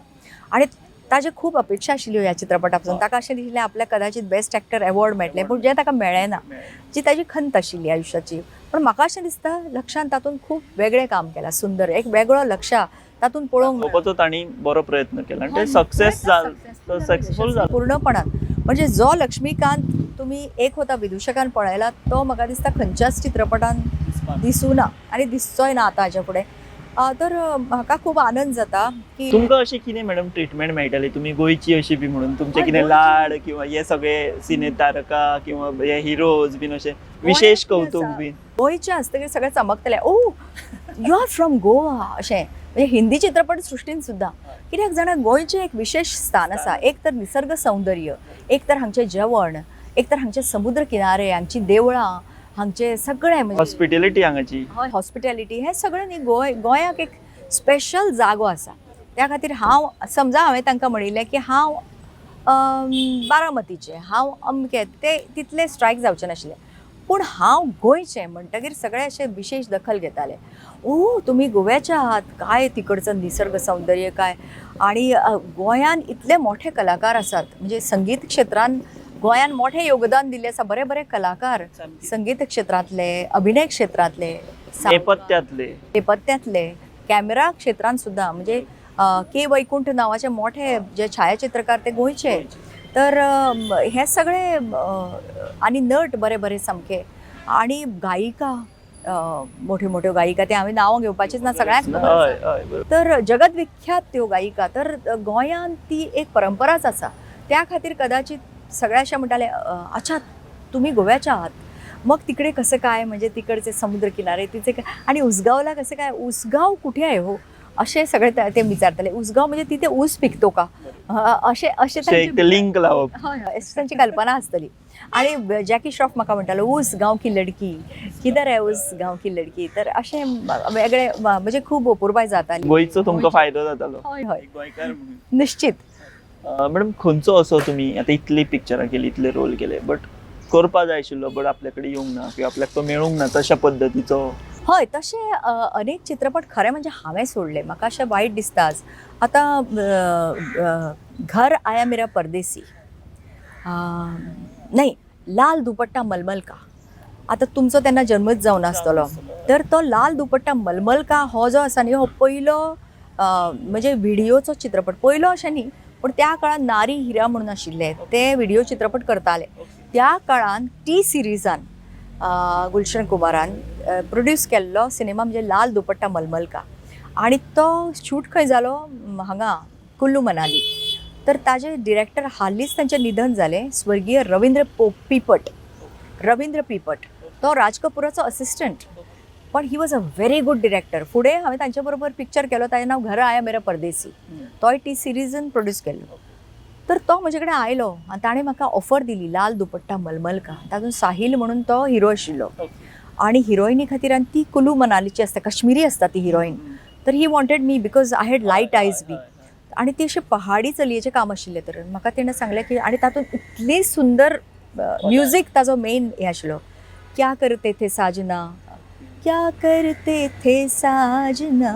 आनी ताजे खूब अपेक्षा आशिल्ल्यो ह्या चित्रपटा पासून. ताका अशें दिसलें आपल्याक कदाचित बेस्ट एक्टर अवॉर्ड मेळटलें, पूण जें ताका मेळ्ळें ना, जी ताजी खंत आशिल्ली आयुश्याची. पण म्हाका अशें दिसता लक्षान तातूंत खूब वेगळें काम केलां, सुंदर एक वेगळो लक्षा तातूंत पळोवंक मेळ्ळो. दाखोवपाचो तांणी बरो प्रयत्न केला आनी ते सक्सेस जाल, सक्सेसफूल जालो पूर्णपणान. म्हणजे जो लक्ष्मीकांत तुम्ही एक होता विदुशकान पळयला तो म्हाका दिसता खंयच्याच चित्रपटान दिसूना आनी दिसचोय ना आतां हाच्या फुडें. तर म्हाका खूब आनंद जाता की तुमकां अशें कितें मॅडम ट्रिटमेंट मेळटाली तुमी गोंयची अशी बी म्हणून, तुमचे हय, कितें गोंयची. लाड किंवा हे सगळे सिने तारका किंवा हे हिरोज बीन अशें विशेश कितें कौतुक आसा? बीन? गोंयचे आसतकीर सगळे चमकतले, oh you are from Goa अशें. म्हणजे हिंदी चित्रपट सृश्टीन सुद्दां कित्याक जाणा गोंयचें एक विशेश स्थान आसा. एक तर निसर्ग सौंदर्य, एक तर हांगचें जेवण, एक तर हांगचे समुद्र किनारे, हांगची देवळां, हांगचें सगळें म्हणजे हॉस्पिटेलिटी हांगाची. हय, हॉस्पिटॅलिटी, हें सगळें न्ही गोंय गोंयाक एक स्पेशल जागो आसा. त्या खातीर हांव समजा हांवें तांकां म्हणिल्लें की हांव बारामतीचें, हांव अमकें, ते तितले स्ट्रायक जावचें नाशिल्लें. पूण हांव गोंयचें म्हणटकीर सगळे अशे विशेश दखल घेताले. ओ तुमी गोव्याचे आहात काय, तिकडचं निसर्ग सौंदर्य काय. आणि गोंयान इतले मोठे कलाकार आसात, म्हणजे संगीत क्षेत्रान गोंयान मोठें योगदान दिल्लें आसा. बरे बरे कलाकार संगीत क्षेत्रांतले, अभिनय क्षेत्रांतले, नेपथ्यांतले, नेपथ्यांतले, कॅमेरा क्षेत्रांत सुद्दां म्हणजे के वैकुंठ नांवाचे मोठे जे छायाचित्रकार ते गोंयचे. तर हे सगळे आनी नट बरे बरे सामके, आनी गायिका मोठ्यो मोठ्यो गायिका, ते हांवें नांवां घेवपाचीच ना, सगळ्यांक खबर हय आसा. हय बरोबर. तर जगतविख्यात त्यो गायिका. तर गोंयांत ती एक परंपराच आसा. त्या खातीर कदाचित सगळे अशें म्हणटाले, अच्छा तुम्ही गोव्याचे आहात, मग तिकडे कसं काय, म्हणजे तिकडचे समुद्र किनारे तिचे काय, आणि उसगावला कसं काय, उसगाव कुठे आहे हो, असे सगळे ते विचारताले. उसगाव म्हणजे तिथे ऊस पिकतो का, असे असे अशें एक ते लिंक लावप. हय हय, अशी तांची कल्पना आसतली. आणि जॅकी श्रॉफ म्हाका म्हणटालो, ऊस गांव की लडकी किधर आहे, ऊस गांव की लडकी. तर अशें वेगळे म्हणजे खूब अपुरबाय जाताली. गोंयचो तुमकां फायदो जातालो. हय हय, गोंयकार म्हणून. निश्चित. मॅडम खंयचो असो तुमी आतां इतली पिक्चरां केली, इतले रोल केले, बट करपा जाय आशिल्लो बट आपल्या कडेन येवंक ना किंवा आपल्याक तो मेळूंक ना तशा पद्दतीचो? हय, तशें अनेक चित्रपट खरें म्हणजे हांवें सोडले, म्हाका अशें वायट दिसता आज. आतां घर आया मेरा परदेसी, नाही लाल दुपट्टा मलमल का, आतां तुमचो तेन्ना जन्मच जावं नासतलो. तर तो लाल दुपट्टा मलमल का हो जो आसा न्ही, हो पयलो म्हणजे व्हिडियोचो चित्रपट, पयलो अशें न्ही पूण त्या काळान नारी हिरा म्हणून आशिल्ले ते व्हिडियो चित्रपट करताले. त्या काळान टी सिरिजान गुलशन कुमारान प्रोड्यूस केल्लो सिनेमा म्हणजे लाल दुपट्टा मलमल का. आनी तो शूट खंय जालो, हांगा कुल्लू मनाली. तर ताजे डिरेक्टर हालींच तांचें निधन जालें, स्वर्गीय रविंद्र पिपट, रविंद्र पिपट, तो राज कपुराचो असिस्टंट, पण he was a very good director. फुडें हांवें तांचे बरोबर पिक्चर केलो, ताजें नांव घर आया मेरा परदेसी, तोय टी सिरिजान प्रोड्यूस केल्लो. तर तो म्हजे कडेन आयलो आनी ताणें म्हाका ऑफर दिली लाल दुपट्टा मलमल का. तातूंत साहील म्हणून तो हिरो आशिल्लो आनी हिरोइनी खातीर, आनी ती कुलू मनालीची आसता, काश्मिरी आसता ती हिरोइन. तर he wanted me because I had light eyes बी, आनी ती अशी पहाडी चलयेचें काम आशिल्लें. तर म्हाका तेणें सांगलें की, आनी तातूंत इतली सुंदर म्युजीक ताजो मेन हें आशिल्लो, क्या करते थे साजना, क्या करते थे साजना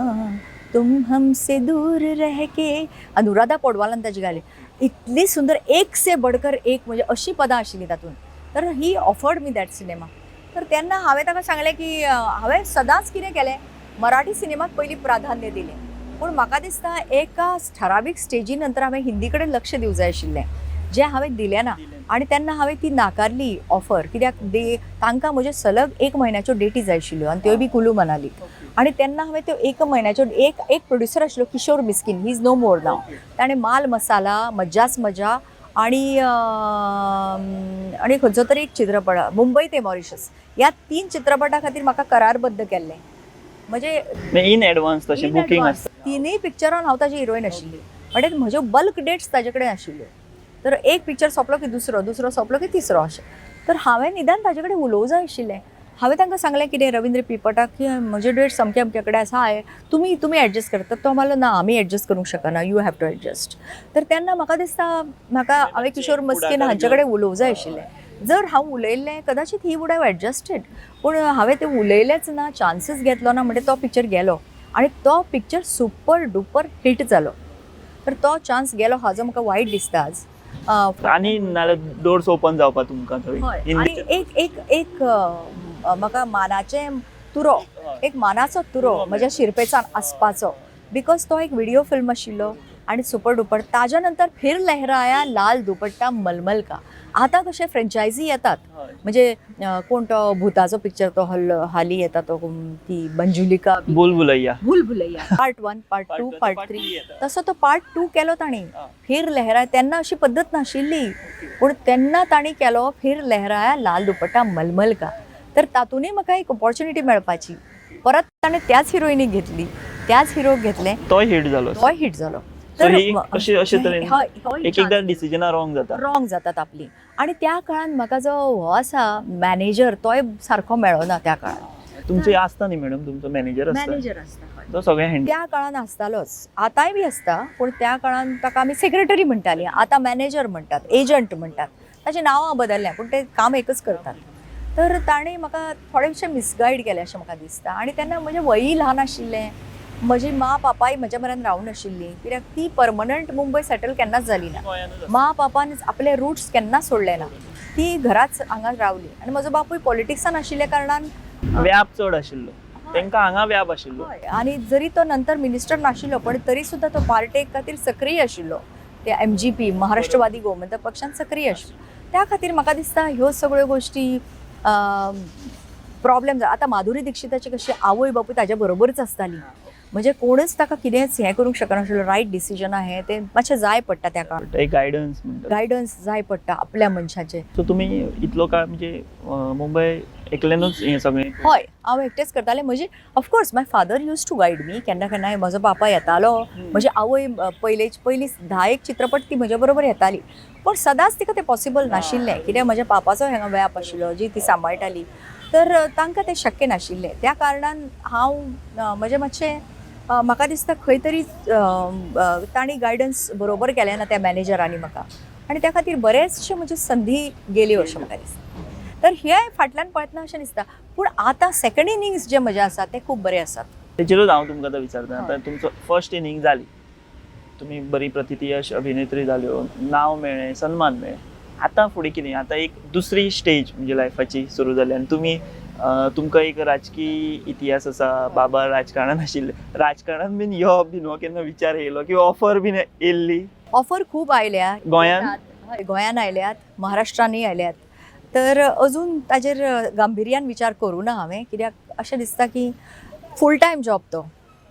तुम हमसे दूर रह के, अनुराधा पौडवालान ताजी गायली. इतली सुंदर, एक से बडकर एक म्हणजे अशी पदां आशिल्लीं तातूंत. तर he offered me that cinema. तर तेन्ना हांवें ताका सांगलें की हांवें सदांच कितें केलें, मराठी सिनेमाक पयलीं प्राधान्य दिलें, पूण म्हाका दिसता एका ठरावीक स्टेजी नंतर हांवें हिंदी कडेन लक्ष दिवंक जाय आशिल्लें, जें हांवें दिलें ना. आनी तेन्ना हांवें ती नाकारली ऑफर, कित्याक तांकां म्हज्यो सलग एक म्हयन्याच्यो डेटी जाय आशिल्ल्यो आनी त्योय बी कुलू मनाली. आनी तेन्ना हांवें त्यो एक म्हयन्याच्यो, एक प्रोड्युसर आशिल्लो Kishore Miskin, he is no more now, ताणें माल मसाला, मज्जाच मजा आणि आणि खंयचो तरी एक चित्रपट, मुंबई ते मॉरिशस, ह्या 3 चित्रपटा खातीर म्हाका करारबद्ध केल्लें. म्हणजे इन एडवान्स तशें in booking advance. आसता. तिनूय पिक्चरान हांव ताजी हिरोइन आशिल्ली, म्हणजे म्हज्यो बल्क डेट्स ताजे कडेन आशिल्ल्यो. तर एक पिक्चर सोंपलो की दुसरो, दुसरो सोंपलो की तिसरो, अशें. तर हांवें निदान ताजे कडेन उलोवंक जाय आशिल्लें. हांवें तांकां सांगलें कितें रविंद्र पिपटाक की म्हजे डेट्स अमके अमके कडेन आसा, हांवें तुमी एडजस्ट करता. तो म्हणलो ना, आमी एडजस्ट करूंक शकना, you have to adjust. तर तेन्ना म्हाका दिसता म्हाका हांवें किशोर मस्किन हांचे कडेन उलोवंक जाय आशिल्लें. जर हांव उलयल्लें कदाचित he would have adjusted, पूण हांवें तें उलयलेंच ना, चान्सीस घेतलो ना, म्हणजे तो पिक्चर गेलो आनी तो पिक्चर सुपर डुपर हिट जालो. तर तो चान्स गेलो हाजो म्हाका वायट दिसता आज. आनी नाल्यार डोर्स ओपन जावपा तुमकां थंय. हय, आनी एक एक एक म्हाका मानाचें तुरो, एक मानाचो तुरो म्हज्या शिरपेचान आसपाचो, because तो एक विडियो फिल्म आशिल्लो आनी सुपर डुपर. ताज्या नंतर फिर लहराया लाल दुपट्टा मलमल का. आतां कशे फ्रेंचायजी येतात, म्हणजे कोण तो भुताचो पिक्चर तो हाली येता तो ती Manjulika, Bhool Bhulaiyaa, Bhool Bhulaiyaa part 1, part 2, part 3, तसो तो पार्ट 2 केलो तांणी. फिर लहराया तेन्ना अशी पद्दत नाशिल्ली, पूण तेन्ना तांणी केलो फिर लहराया लाल दुपट्टा मलमल का. तर तातूंतय म्हाका एक ऑपॉर्च्युनिटी मेळपाची. परत ताणें त्याच हिरोईनीक घेतली, त्याच हिरोक घेतलें, तोय हिट जालो. तोय हिट जालो. सो ही अशे तरेन हय, हय, एक एकदां डिसिजनां रॉंग जाता, रॉंग जातात आपली. आनी त्या काळान म्हाका जो हो आसा मॅनेजर तोय सारको मेळना त्या काळान. तुमचे आसता न्ही मॅडम, तुमचो मॅनेजर आसता, मॅनेजर आसता तो सगळें हँडल त्या काळान आसतालोच, आतांय बी आसता, पूण त्या काळान ताका आमी सेक्रेटरी म्हणटाली, आतां मॅनेजर म्हणटात, एजंट म्हणटात, ताची नांवां बदल्ल्या पूण ते काम एकच करतात. तर ताणें म्हाका थोडेशें मिसगायड केलें अशें म्हाका दिसता. आनी तेन्ना म्हजें वयय ल्हान आशिल्लें, म्हजी मा पापाय म्हज्या म्हऱ्यान रावनाशिल्लीं, कित्याक ती परमनंट मुंबय सेटल केन्नाच जाली ना. मा पापान आपले रुट्स केन्नाच सोडले ना, ती घराच हांगा रावली. आनी म्हजो बापूय पॉलिटिक्सान आशिल्ल्या कारणान व्याप चड आशिल्लो तांकां, हांगा व्याप आशिल्लो. आनी जरी तो नंतर मिनिस्टर नाशिल्लो पण तरी सुद्दां तो पार्टे खातीर सक्रीय आशिल्लो, ते MGP Maharashtrawadi Gomantak पक्षान सक्रीय आशिल्लो. त्या खातीर म्हाका दिसता ह्यो सगळ्यो गोश्टी प्रॉब्लेम. आतां माधुरी दीक्षिताची कशी आवय बापूय ताज्या बरोबरच आसताली, म्हणजे कोणच ताका कितेंच हें करूंक शकनाशिल्लो, रायट डिसिजन हें तें मातशें जाय पडटा त्या काळार, एक गायडन्स म्हणटा, गायडन्स जाय पडटा आपल्या मनशाचें. सो तुमी इतलो काळ म्हणजे मुंबय एकल्यानूच हें सगळें? हय, हांव एकटेंच करतालें. म्हजी of course my father use to guide me. केन्ना केन्नाय म्हजो बापा येतालो, म्हजी आवय पयलीं 10 चित्रपट ती म्हज्या बरोबर येताली, पूण सदांच तिका तें पॉसिबल नाशिल्लें, कित्याक म्हज्या पापाचो हांगा व्याप आशिल्लो जी ती सांबाळटाली, तर तांकां तें शक्य नाशिल्लें. त्या कारणान हांव म्हजें मातशें म्हाका दिसता खंय तरी तांणी गायडन्स बरोबर केलें ना त्या मॅनेजरांनी म्हाका, आनी त्या खातीर बरेचशे म्हजी संदी गेल्यो अशें म्हाका दिसता. तर हे फाटल्यान पळयतना अशें दिसता, पूण आतां सेकंड इनिंग्स जे म्हजे आसात ते खूब बरे आसात. तेचेरूच हांव तुमकां आतां विचारता, आतां तुमचो फर्स्ट इनिंग जाली, तुमी बरी प्रतियश अभिनेत्री जाल्यो, नांव मेळ्ळें, सन्मान मेळ्ळें, आतां फुडें कितें? आतां एक दुसरी स्टेज म्हणजे लायफाची सुरू जाली आनी तुमी तुमकां एक राजकी इतिहास आसा, बाबा राजकारणान आशिल्ले, राजकारणान बीन यो बीन हो केन्ना विचार येयलो किंवा ऑफर बीन येयल्ली? ऑफर खूब आयल्या गोंयान? हय, गोंयान आयल्यात, महाराष्ट्रानूय आयल्यात. तर अजून ताजेर गांभिर्यान विचार करूं ना हांवें, कित्याक अशें दिसता की फूल टायम जॉब तो,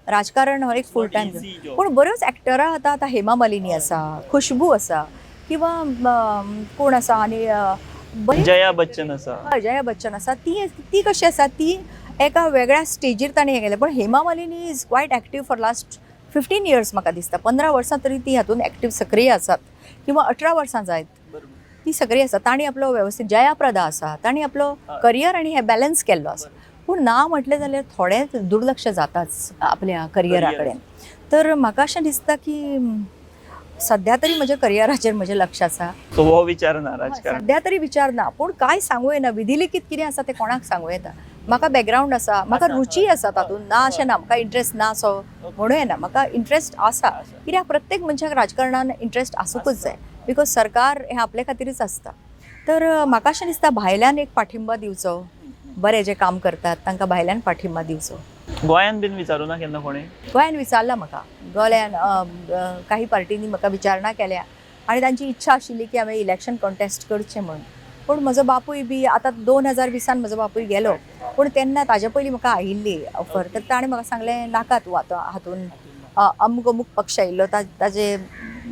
राजकारण हो एक फूल टायम जॉब. पूण बऱ्योच एक्टरां आतां, आतां हेमा मालिनी आसा, खुशबू आसा, किंवा कोण आसा आनी जया बच्चन आसा, हय, जया बच्चन आसा. ती ती कशी आसा, ती एका वेगळ्या स्टेजीर ताणें हें केलें. पूण Hema Malini is quite active for last 15 years म्हाका दिसता, 15 वर्सां तरी ती हातूंत एक्टीव सक्रीय आसात, किंवा 18 वर्सां जायत ती सक्रीय आसा. तांणी आपलो वेवस्थीत, जया प्रदा आसा, तांणी आपलो करियर आनी हें बॅलन्स केल्लो आसा. पूण ना म्हटलें जाल्यार थोडें दुर्लक्ष जाताच आपल्या करियरा कडेन. तर म्हाका अशें दिसता की सद्या तरी म्हज्या करियराचेर म्हजें लक्ष आसा. सो हो विचार ना राजकारण सद्या तरी विचार ना, पूण कांय सांगू येना, विधिलिखीत कितें आसा तें कोणाक सांगू येता. म्हाका बॅकग्रावंड आसा, म्हाका रुची आसा तातूंत, ना अशें ना, म्हाका इंट्रस्ट ना असो म्हणूं येना, म्हाका इंट्रस्ट आसा. कित्याक प्रत्येक मनशाक राजकारणान इंट्रस्ट आसूंकच जाय, because सरकार हें आपले खातीरच आसता. तर म्हाका अशें दिसता भायल्यान एक पाठिंबा दिवचो, बरें जें काम करतात तांकां भायल्यान पाठिंबा दिवचो. गोंयान बीन विचारूं ना केन्ना कोणें? गोंयान विचारलां म्हाका, गोंयान काही पार्टींनी म्हाका विचारणा केल्या आनी तांची इच्छा आशिल्ली की हांवें इलेक्शन कॉन्टेस्ट करचें म्हणून. पूण म्हजो बापूय बी आतां 2020 म्हजो बापूय गेलो, पूण तेन्ना ताजे पयलीं म्हाका आयिल्ली ऑफर. तर ताणें म्हाका सांगलें नाका तूं आतां हातून, अमुक अमुक पक्ष आयिल्लो ताजे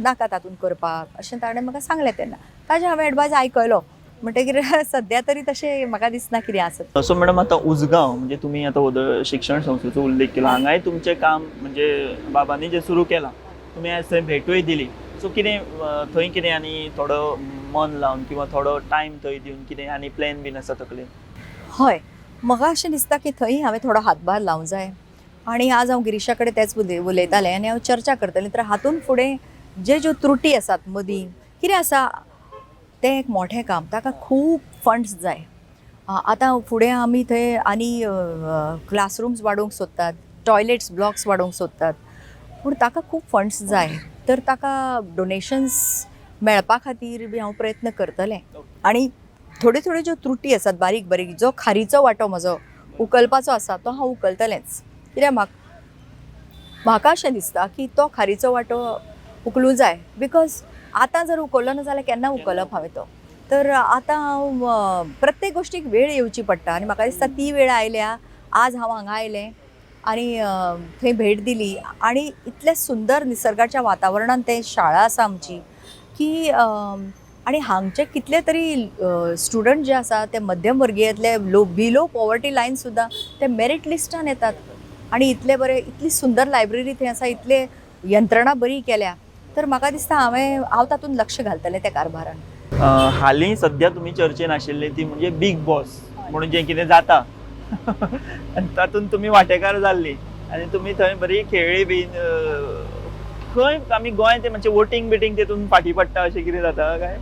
नाका तातूंत करपाक अशें ताणें म्हाका सांगलें. तेन्ना ताजें हांवें एडवायज आयकलो, म्हणटकीर सद्या तरी तशें म्हाका दिसना कितें आसत. सो मॅडम, आतां उजगांव म्हणजे तुमी आतां व्हदळ शिक्षण संस्थेचो उल्लेख केलो, हांगाय तुमचें काम म्हणजे बाबांनी जें सुरू केलां, तुमी आयज थंय भेटूय दिली, सो कितें थंय कितें आनी थोडो मन लावन किंवा थोडो टायम थंय दिवन कितें आनी प्लॅन बीन आसा तकलेन? हय, म्हाका अशें दिसता की थंय हांवें थोडो हातभार लावंक जाय. आनी आज हांव गिरीशा कडेन तेंच उलयतालें आनी हांव चर्चा करतलें. तर हातूंत फुडें जे ज्यो त्रुटी आसात मदीं कितें आसा, तें एक मोठें काम, ताका खूब फंड्स जाय. आतां फुडें आमी थंय आनी क्लासरूम्स वाडोवंक सोदतात, टॉयलेट्स ब्लॉक्स वाडोवंक सोदतात, पूण ताका खूब फंड्स जाय. तर ताका डोनेशन्स मेळपा खातीर बी हांव प्रयत्न करतलें. आनी थोड्यो थोड्यो ज्यो त्रुटी आसात बारीक बारीक, जो खारीचो वांटो म्हजो उखलपाचो आसा तो हांव उखलतलेंच. कित्याक म्हाका अशें दिसता की तो खारीचो वांटो उखलूं जाय, because आतां जर उखल्लो ना जाल्यार केन्ना उखलप हांवें तो. तर आतां हांव प्रत्येक गोश्टीक वेळ येवची पडटा आनी म्हाका दिसता ती वेळ आयल्या. आज हांव हांगा आयलें आनी थंय भेट दिली आनी इतलें सुंदर निसर्गाच्या वातावरणान तें शाळा आसा आमची की आनी हांगचे कितले तरी स्टुडंट जे आसा ते मध्यम वर्गीयांतले, लो बिलो पॉवर्टी लायन सुद्दां ते मेरीट लिस्टान येतात. आनी इतले बरे, इतली सुंदर लायब्ररी थंय आसा, इतले यंत्रणा बरी केल्या. तर म्हाका दिसता हांव तातूंत लक्ष घालतलें त्या कारभारान. हालीं सद्या तुमी चर्चेन आशिल्ली ती म्हणजे बीग बॉस म्हणून जें कितें जाता आनी तातूंत तुमी वांटेकार जाल्ली आनी तुमी थंय बरी खेळ्ळी बीन. खंय आमी गोंय ते मातशें वोटींग बिटींग तितून फाटीं पडटा अशें कितें जाता काय?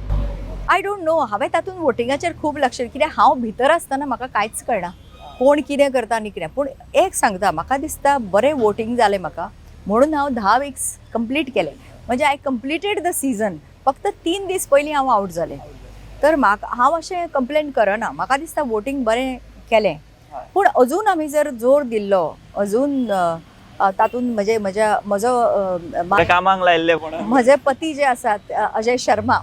I don't know, हांवें तातूंत वोटिंगाचेर खूब लक्ष, कित्याक हांव भितर आसतना म्हाका कांयच कळना कोण कितें करता आनी कितें. पूण एक सांगता, म्हाका दिसता बरें वोटींग जालें म्हाका म्हणून हांव 10 विक्स कंप्लीट केलें. म्हणजे I completed the season. फक्त 3 दीस पयलीं हांव आवट जालें. तर म्हाका हांव अशें कंप्लेन करना, म्हाका दिसता वोटींग बरें केलें. पूण अजून आमी जर जोर दिल्लो अजून तातूंत म्हणजे म्हज्या म्हजो कामाक लायिल्ले कोणाक म्हजे पती जे आसात अजय शर्मा,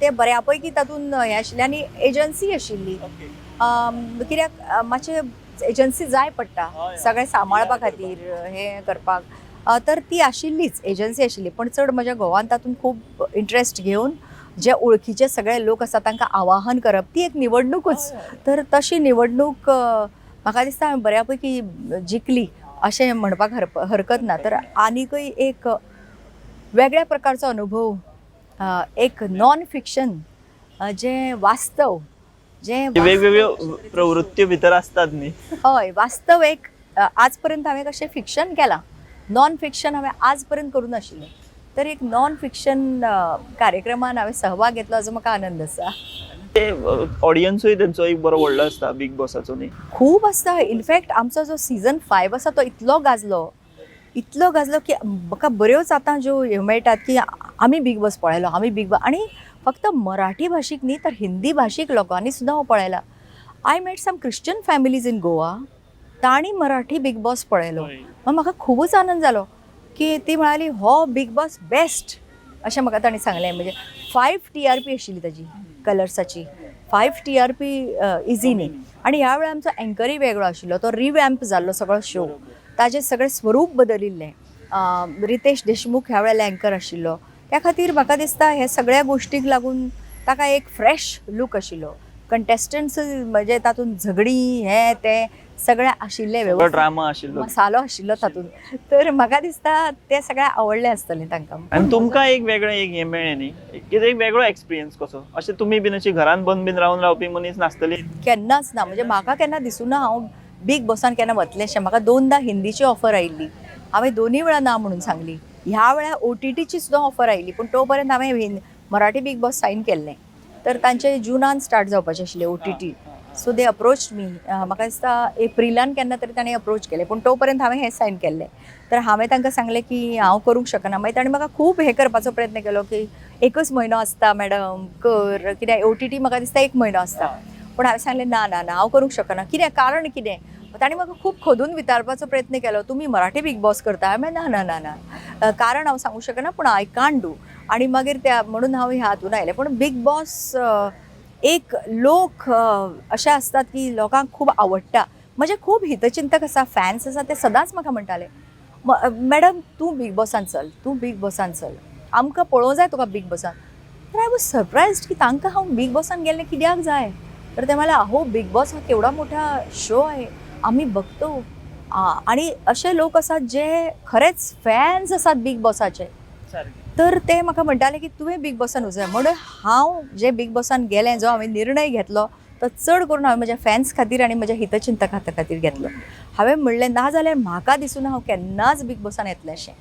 ते बऱ्या पैकी तातूंत हें आशिल्ले आनी एजन्सी आशिल्ली. कित्याक मातशें एजन्सी जाय पडटा सगळें सांबाळपा खातीर, हें करपाक. तर ती आशिल्लीच, एजन्सी आशिल्ली. पण चड म्हज्या घोवान तातूंत खूब इंट्रस्ट घेवन जे ओळखीचे सगळे लोक आसा तांकां आवाहन करप, ती एक निवडणुकूच. तर तशी निवडणूक म्हाका दिसता हांवें बऱ्या पैकी जिखली अशें म्हणपाक हरकत ना. तर आनीकय एक वेगळ्या प्रकारचो अनुभव, एक नॉन फिक्शन जें वास्तव, जें वेगवेगळ्यो प्रवृत्ती भितर आसतात न्ही. हय, वास्तव एक आज पर्यंत हांवें कशें फिक्शन केलां, नॉन फिक्शन हांवें आज पर्यंत करूं नाशिल्लें. तर एक नॉन फिक्शन कार्यक्रमान हांवें सहभाग घेतलो हाजो म्हाका आनंद आसा. ते ऑडियन्सूय तेंचो एक बरो व्हडलो आसता बीग बॉसाचो न्ही. खूब आसता. इनफॅक्ट आमचो जो सिजन 5 आसा तो इतलो गाजलो, इतलो गाजलो की म्हाका बऱ्योच आतां ज्यो ह्यो मेळटात की आमी बीग बॉस पळयलो, आमी बीग बॉस. आनी फक्त मराठी भाशीक न्ही तर हिंदी भाशीक लोकांनी सुद्दां हो पळयला. I met some Christian families in Goa, तांणी मराठी बीग बॉस पळयलो. मग म्हाका खुबूच आनंद जालो की ती म्हणाली हो बीग बॉस बेस्ट अशें म्हाका तांणी सांगलें. म्हणजे 5 TRP आशिल्ली ताजी कलर्साची, 5 TRP easy न्ही. आनी ह्या वेळार आमचो एंकरूय वेगळो आशिल्लो, तो रिवॅम्प जाल्लो सगळो शो, ताजें सगळें स्वरूप बदलिल्लें. रितेश देशमुख ह्या वेळार एंकर आशिल्लो. त्या खातीर म्हाका दिसता हे सगळ्या गोश्टीक लागून ताका एक फ्रेश लूक आशिल्लो. कंटेस्टंट्स म्हणजे तातूंत झगडीं हें तें सगळें आशिल्लें, वेवस्थीत ड्रामा आशिल्लो, मसालो आशिल्लो तातूंत. तर म्हाका दिसता तें सगळें आवडलें आसतलें तांकां. आनी तुमकां एक वेगळें एक हें मेळ्ळें न्ही, कितें एक वेगळो एक्सपिरियन्स कसो अशें तुमी बीन अशी घरान बंद बीन रावन रावपी मनीस नासतली केन्नाच ना. म्हणजे म्हाका केन्ना दिसूं ना हांव बीग बॉसान केन्ना वतलें अशें. म्हाका 2दा हिंदीची ऑफर आयिल्ली, हांवें 2 वेळा ना म्हणून सांगली. ह्या वेळार OTTची सुद्दां ऑफर आयिल्ली, पूण तो पर्यंत हांवें मराठी बीग बॉस सायन केल्लें. तर तांचे जुनान स्टार्ट जावपाचें आशिल्लें OTT. So they approach me, म्हाका दिसता एप्रिलान केन्ना तरी ताणें अप्रोच केलें, पूण तो पर्यंत हांवें हें सायन केल्लें. तर हांवें तांकां सांगलें की हांव करूंक शकना. मागीर ताणें म्हाका खूब हें करपाचो प्रयत्न केलो की एकच म्हयनो आसता मॅडम कर, कित्याक OTT म्हाका दिसता 1 म्हयनो आसता. पूण हांवें सांगलें ना ना ना हांव करूंक शकना. कितें कारण कितें? ताणें म्हाका खूब खोदून विचारपाचो प्रयत्न केलो, तुमी मराठी बीग बॉस करता? हांवें म्हणलें ना ना ना ना, कारण हांव सांगूंक शकना, पूण I can't do. आनी मागीर त्या म्हणून हांव ह्या हातून आयलें. पूण बीग बॉस एक लोक अशे आसतात की लोकांक खूब आवडटा. म्हजे खूब हितचिंतक आसा, फॅन्स आसा, ते सदांच म्हाका म्हणटाले मॅडम तूं बीग बॉसान चल, तूं बीग बॉसान चल, आमकां पळोवंक जाय तुका बीग बॉसान. तर I was surprised की तांकां हांव बीग बॉसान गेल्लें कित्याक जाय. तर ते म्हणले अहो बीग बॉस हा केवढा मोठा शो आहे, आम्ही बघतो. आणि अशे लोक आसात जे खरेंच फॅन्स आसात बीग बॉसाचे. तर ते म्हाका म्हणटाले की तुवें बीग बॉसान वचूंक जाय. म्हणून हांव जे बीग बॉसान गेलें, जो हांवें निर्णय घेतलो तो चड करून हांवें म्हज्या फॅन्स खातीर आनी म्हज्या हितचिंतका खातीर घेतलो. हांवें म्हणलें ना जाल्यार म्हाका दिसून हांव केन्नाच बीग बॉसान येतलें अशें,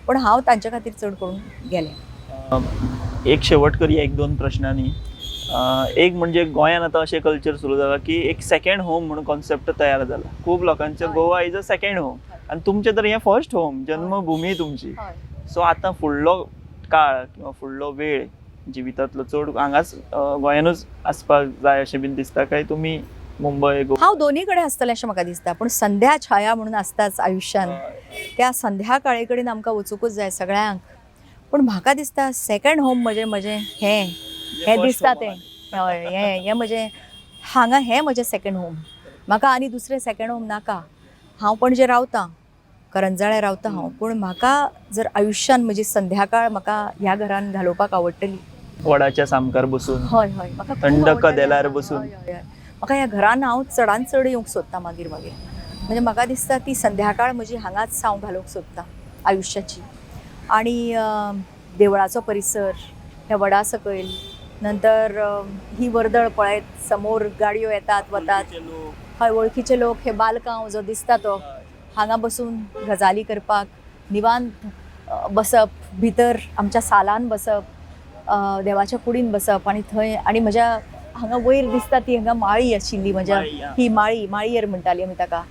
पूण हांव तांचे खातीर चड करून गेलें. एक शेवट करया 1-2 प्रश्नांनी. एक म्हणजे गोंयान आतां अशें कल्चर सुरू जाला की एक सेकंड होम म्हणून कॉन्सेप्ट तयार जाला. खूब लोकांचे Goa is a second home आनी तुमचें तर हें फर्स्ट होम, जन्मभूमी तुमची. सो आतां फुडलो काळ किंवा फुडलो वेळ जिवितांतलो चड हांगाच गोंयानूच आसपाक जाय अशें बीन दिसता काय तुमी मुंबय गोवा? हांव दोन्ही कडेन आसतलें अशें म्हाका दिसता, पूण संध्या छाया म्हणून आसताच आयुश्यान, त्या संध्या काळे कडेन आमकां वचूंकच जाय सगळ्यांक. पूण म्हाका दिसता सेकंड होम म्हजें म्हजें हें हें दिसता तें, हय, हें हें म्हजें हांगा, हें म्हजें सेकंड होम. म्हाका आनी दुसरें सेकंड होम नाका. हांव पणजे रावतां, करंजाळे रावता हांव, पूण म्हाका जर आयुश्यान म्हजी संध्याकाळ म्हाका ह्या घरान घालोवपाक आवडटली. वडाच्या सामकार बसून. हय हय, म्हाका खूब थंड आवडटा कदेलार ह्या- बसून. हय, हय, हय. म्हाका ह्या घरान हांव चडान चड येवंक सोदता मागीर मागीर, म्हणजे म्हाका दिसता ती संध्याकाळ म्हजी हांगाच हांव घालोवंक सोदता आयुश्याची. आणि देवळाचो परिसर, ह्या वडा सकयल, नंतर ही वर्दळ पळयत समोर गाडयो येतात वतात, हय वळखीचे लोक, हे बालकांव जो दिसता तो, हांगा बसून गजाली करपाक, निवांत बसप, भितर आमच्या सालान बसप, देवाच्या कुडीन बसप. आनी थंय आनी म्हज्या हांगा वयर दिसता ती हांगा माळी आशिल्ली म्हज्या, ही माळी, माळयेर म्हणटाली आमी ताका.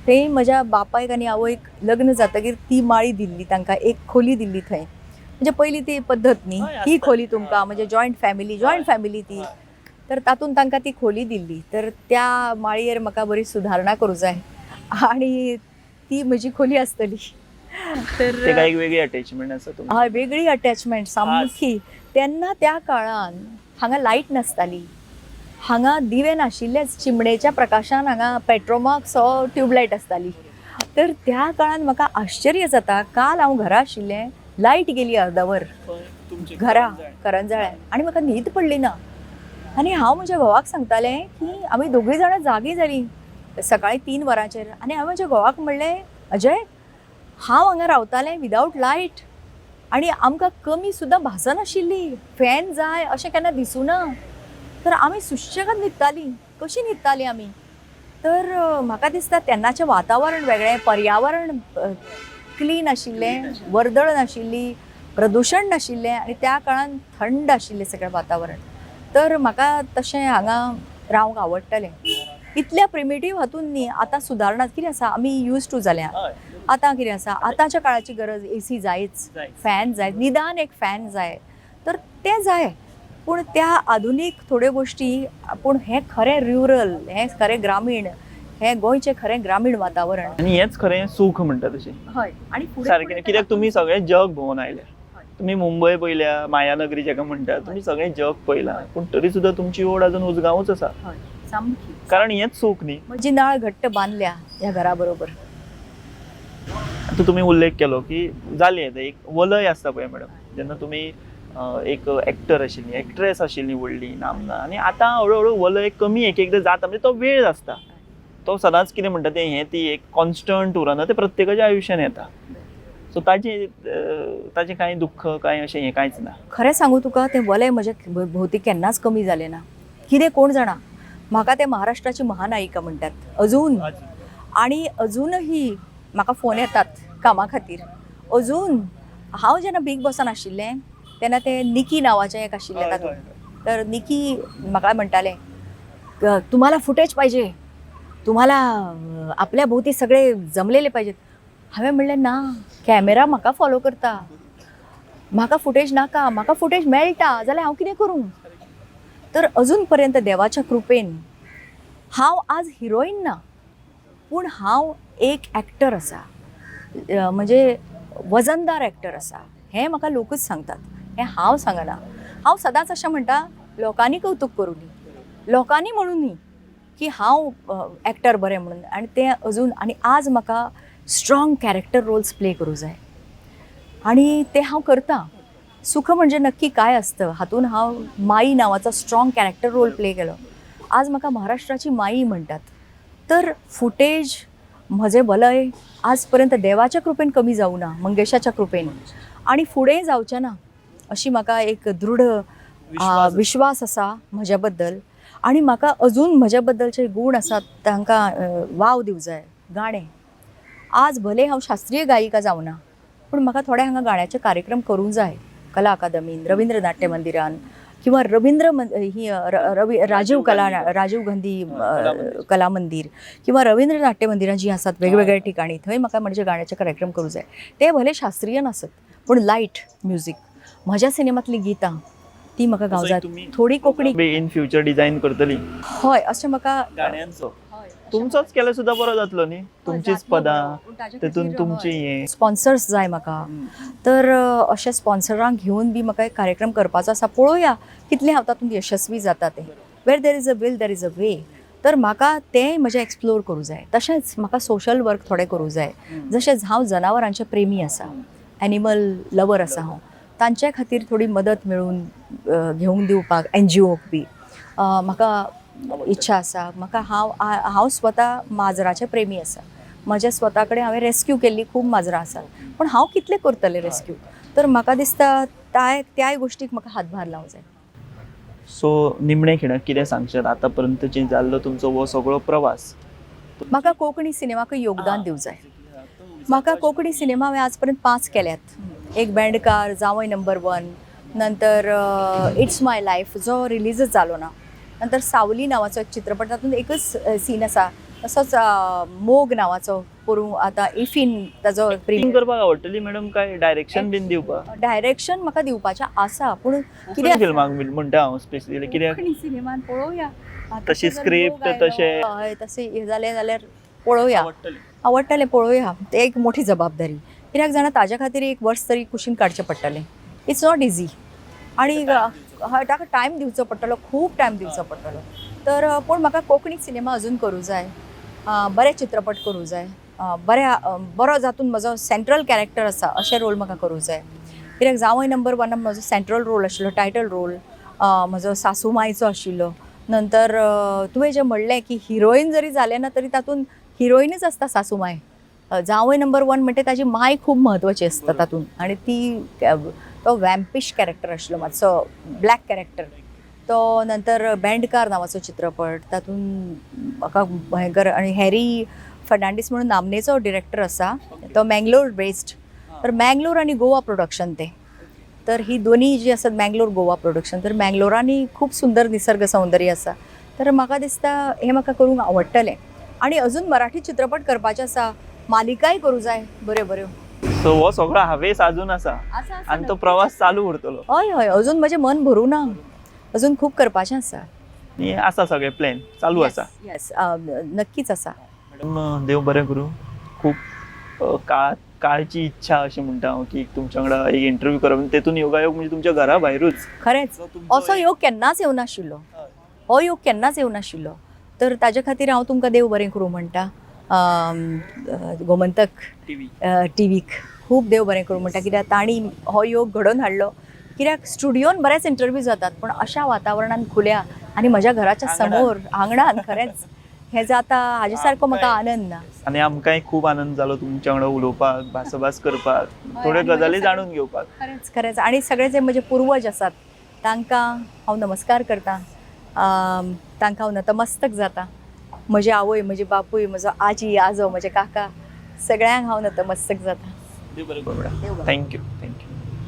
थंय म्हज्या बापायक आनी आवयक लग्न जातकीर ती माळी दिल्ली तांकां, एक खोली दिल्ली थंय. म्हणजे पयलीं ती पद्दत न्ही, हय, ही आसता. खोली तुमकां, म्हणजे जॉयंट फॅमिली, जॉयंट फॅमिली ती, तर तातूंत तांकां ती खोली दिल्ली. तर त्या माळयेर म्हाका बरी सुदारणा करूं जाय आनी ती म्हजी खोली आसतली. तर तेका एक वेगळी अटॅचमेंट आसा तुमची. हय, वेगळी अटॅचमेंट सामकी. तेन्ना त्या काळान हांगा लायट नासताली, हांगा दिवे नाशिल्लेच, चिमणेच्या प्रकाशान हांगा पेट्रोमाक्स हो ट्यूबलायट आसताली. तर त्या काळान म्हाका आश्चर्य जाता, काल हांव घरा आशिल्लें, लायट गेली अर्दवर घरा करंजाळ्या, आनी म्हाका न्हीद पडली ना. आनी हांव म्हज्या घोवाक सांगतालें की आमी दोगूय जाणां जागीं जालीं सकाळीं 3 वरांचेर, आनी हांवें म्हज्या घोवाक म्हणलें, अजय हांव हांगा रावतालें विदावट लायट आनी आमकां कमी सुद्दां भासनाशिल्ली, फॅन जाय अशें केन्ना दिसूं ना, तर आमी सुशेगाद न्हिदतालीं, कशीं न्हिदतालीं आमी. तर म्हाका दिसता तेन्नाचें वातावरण वेगळें, पर्यावरण क्लीन आशिल्लें, वर्दळ नाशिल्ली, प्रदुशण नाशिल्लें, आनी त्या काळान थंड आशिल्लें सगळें वातावरण. तर म्हाका तशें हांगा रावंक आवडटलें. इतल्या प्रिमिटीव हातून न्ही, आतां सुदारणा कितें आसा, आमी यूज टू जाल्या. आतां कितें आसा, आतांच्या काळाची गरज एसी जायच, फॅन जाय, निदान एक फॅन जाय, तर तें जाय. पूण त्या आधुनीक थोड्यो गोश्टी, पूण हें खरें रुरल, हें खरें ग्रामीण, हें गोंयचें खरें ग्रामीण वातावरण. आनी हेंच खरें सूख म्हणटा तशें. हय, आनी सारकें, कित्याक तुमी सगळें जग भोंवन आयल्या, तुमी मुंबय पयल्या, मायानगरी जाका म्हणटा, तुमी सगळें जग पळयलां, पूण तरी सुद्दां तुमची ओड अजून उजगांवूच आसा. हय, सामकी. कारण हेंच सूख न्ही. म्हजी नाळ घट्ट बांदल्या ह्या घरा बरोबर. आतां तुमी उल्लेख केलो की जाली आतां एक वलय आसता पळय मॅडम, जेन्ना तुमी एक एक्टर आशिल्ली, एक्ट्रेस आशिल्ली व्हडली नामना, आनी आतां हळू हळू वलय कमी एक एकदां जाता, म्हणजे तो वेळ आसता, तो सदांच कितें म्हणटा तें हें ती एक कॉन्स्टंट उरना, तें प्रत्येकाच्या आयुश्यान येता. सो ताचें कांय दुख्ख कांय अशें हें कांयच ना. खरें सांगू तुका, तें वलय म्हज्या भोवती केन्नाच कमी जालें ना. कितें कोण जाणा, म्हाका ते महाराष्ट्राची महानायिका म्हणटात अजून, आनी अजूनही म्हाका फोन येतात कामा खातीर. अजून हांव जेन्ना बीग बॉसान आशिल्लें तेन्ना ते निकी नांवाचें एक आशिल्लें तातूंत, तर निकी म्हाका म्हणटालें, तुम्हाला फुटेज पाहिजे, तुम्हाला आपल्या भोवती सगळे जमलेले पाहिजेत. हांवें म्हणलें ना, कॅमेरा म्हाका फॉलो करता, म्हाका फुटेज नाका, म्हाका फुटेज मेळटा जाल्यार हांव कितें करूं. तर अजून पर्यंत देवाच्या कृपेन हांव आज हिरोईन ना, पूण हांव एक एक्टर आसा, म्हणजे वजनदार एक्टर आसा, हें म्हाका लोकूच सांगतात, हें हांव सांगना. हांव सदांच अशें म्हणटा, लोकांनी कौतूक करूं न्ही, लोकांनी म्हणूं न्ही की हांव एक्टर बरें म्हणून. आनी तें अजून, आनी आज म्हाका स्ट्रॉंग कॅरेक्टर रोल्स प्ले करूं जाय आनी तें हांव करतां. सुख म्हणजे नक्की काय आसतं हातून हांव माई नांवाचो स्ट्रॉंग कॅरेक्टर रोल प्ले केलो. आज म्हाका महाराष्ट्राची माई म्हणटात. तर फुटेज म्हजें वलय आज पर्यंत देवाच्या कृपेन कमी जावं ना, मंगेशाच्या कृपेन, आनी फुडें जावचें ना अशी म्हाका एक दृढ विश्वास आसा म्हज्या बद्दल. आनी म्हाका अजून म्हज्या बद्दलचे गूण आसात तांकां वाव दिवं जाय. गाणें, आज भले हांव शास्त्रीय गायिका जावना, पूण म्हाका थोडे हांगा गाण्याचे कार्यक्रम करूंक जाय, कला अकादमीन, रवींद्र नाट्य मंदिरान, किंवा रवींद्र ही रवी राजीव कला राजीव गांधी कला मंदिर किंवा रवींद्र नाट्य मंदिरां जीं आसात वेगवेगळ्या ठिकाणी, थंय म्हाका म्हणजे गाण्याचे कार्यक्रम करूं जाय. ते भले शास्त्रीय नासत पूण लायट म्युजीक, म्हज्या सिनेमांतलीं गितां ती म्हाका गावंक जाय. थोडी कोंकणी इन फ्युचर डिझायन करतली हय, अशें म्हाका गाण्यांचो तुमचोच केल्यार सुद्दां बरो जातलो न्ही, तुमचीच पदां तेतून तुमची हें. स्पॉन्सर्स जाय म्हाका, तर अशे स्पॉन्सरांक घेवन बी म्हाका एक कार्यक्रम करपाचो आसा. पळोवया कितलें हांव तातूंत यशस्वी जाता तें. Where there is a will there is a way. तर म्हाका तें म्हजें एक्सप्लोर करूं जाय. तशेंच म्हाका सोशल वर्क थोडें करूं जाय. जशेंच हांव जनावरांचें प्रेमी आसा, एनिमल लवर आसा हांव, तांचे खातीर थोडी मदत मेळून घेवन दिवपाक एनजीओक बी म्हाका इच्छा आसा. म्हाका हांव हांव स्वता माजराचें प्रेमी आसा. म्हज्या स्वता कडेन हांवें रेस्क्यू केल्ली खूब माजरां आसात, पूण हांव कितलें करतलें रेस्क्यू? तर म्हाका दिसता त्याय गोश्टीक म्हाका हातभार लावंक जाय. सो निमणे खिणाक कितें सांगशात आतां पर्यंत जे जाल्लो तुमचो हो सगळो प्रवास? म्हाका कोंकणी सिनेमाकूय योगदान दिवंक जाय. म्हाका कोंकणी सिनेमा हांवें आज पर्यंत 5 केल्यात. एक बेंडकार, जांवय नंबर 1, नंतर it's my life जो रिलीजच जालो ना, नंतर सावली नांवाचो एक चित्रपट, तातूंत एकच सीन आसा, तसोच मोग नांवाचो पोरूं आतां इफीन ताजो एक्टिंग करपाक आवडटली मॅडम काय डायरेक्शन बीन दिवपाक? डायरेक्शन म्हाका दिवपाचें आसा, पूण कितें फिल्माक म्हणटा हांव स्पेशली, कित्याक कोंकणी सिनेमान पळोवया तशी जर script मोग आयलो, तशें. हय, तशें हें जालें जाल्यार पळोवया. आवडटली. आवडटलें, पळोवया. तें एक मोठी जबाबदारी, कित्याक जाणा ताज्या खातीर एक वर्स तरी कुशीन काडचें पडटलें. It's not easy. आनी हय, ताका टायम दिवचो पडटलो, खूब टायम दिवचो पडटलो. तर पूण म्हाका कोंकणी सिनेमा अजून करूं जाय, बरे चित्रपट करूं जाय, बऱ्या बरो जातून म्हजो सेंट्रल कॅरेक्टर आसा अशे रोल म्हाका करूं जाय. कित्याक जांवय नंबर 1 म्हजो सेंट्रल रोल आशिल्लो, टायटल रोल म्हजो सासू मायचो आशिल्लो. नंतर तुवें जें म्हणलें की हिरोईन जरी जालें ना तरी तातूंत हिरोईनच आसता सासू माय. जांवय नंबर 1 म्हणटा ताजी माय खूब म्हत्वाची आसता तातूंत, आनी ती तो वॅम्पिश कॅरेक्टर आशिल्लो, मातसो ब्लॅक कॅरेक्टर तो. नंतर बेंडकार नांवाचो चित्रपट, तातूंत म्हाका भयंकर. आनी हॅरी फर्नांडीस म्हणून नामनेचो डिरेक्टर आसा, तो मँगलोर बेस्ड. तर मँगलोर आनी गोवा प्रोडक्शन तें, तर ही दोनी जी आसात मँगलोर गोवा प्रोडक्शन, तर मँगलोरांनी खूब सुंदर निसर्ग सौंदर्य आसा. तर म्हाका दिसता हें म्हाका करूंक आवडटलें. आनी अजून मराठी चित्रपट करपाचे आसा, मालिकाय करूं जाय बऱ्यो बऱ्यो. सो हो सगळो हावेस अजून आसा आनी तो प्रवास चालू उरतलो. हय हय, अजून म्हजें मन भरूं ना, अजून खूब करपाचें आसा. आनी आसा सगळे प्लॅन चालू आसा. येस, नक्कीच आसा. मॅडम, देव बरें करूं. खूब काळची इच्छा अशी म्हणटा हांव की तुमच्या वांगडा एक इंटरव्यू करप, तेतून योगायोग म्हणजे तुमच्या घरा भायरूच. खरेंच असो योग केन्नाच येवनाशिल्लो, हो योग केन्नाच येवनाशिल्लो. तर ताजे खातीर हांव तुमकां देव बरें करूं म्हणटा. गोमंतक टीव्ही टीव्हीक खूब देव बरें करूं म्हणटा, कित्याक तांणी हो योग घडोवन हाडलो. कित्याक स्टुडियोन बरेच इंटरव्यू जातात, पूण अशा वातावरणान खुल्या आनी म्हज्या घराच्या समोर आंगणान खरेंच हें जाता, हाजे सारको म्हाका आनंद ना. आनी आमकांय खूब आनंद जालो तुमच्या वांगडा उलोवपाक, भासाभास करपाक, थोड्यो गजाली जाणून घेवपाक. खरेंच खरेंच. आनी सगळे जे म्हजे पुर्वज आसात तांकां हांव नमस्कार करता, तांकां हांव नतमस्तक जाता. म्हजी आवय, म्हजी बापूय, म्हजो आजी आजो, म्हजे काका, सगळ्यांक हांव नतमस्तक जाता. Thank you, thank you.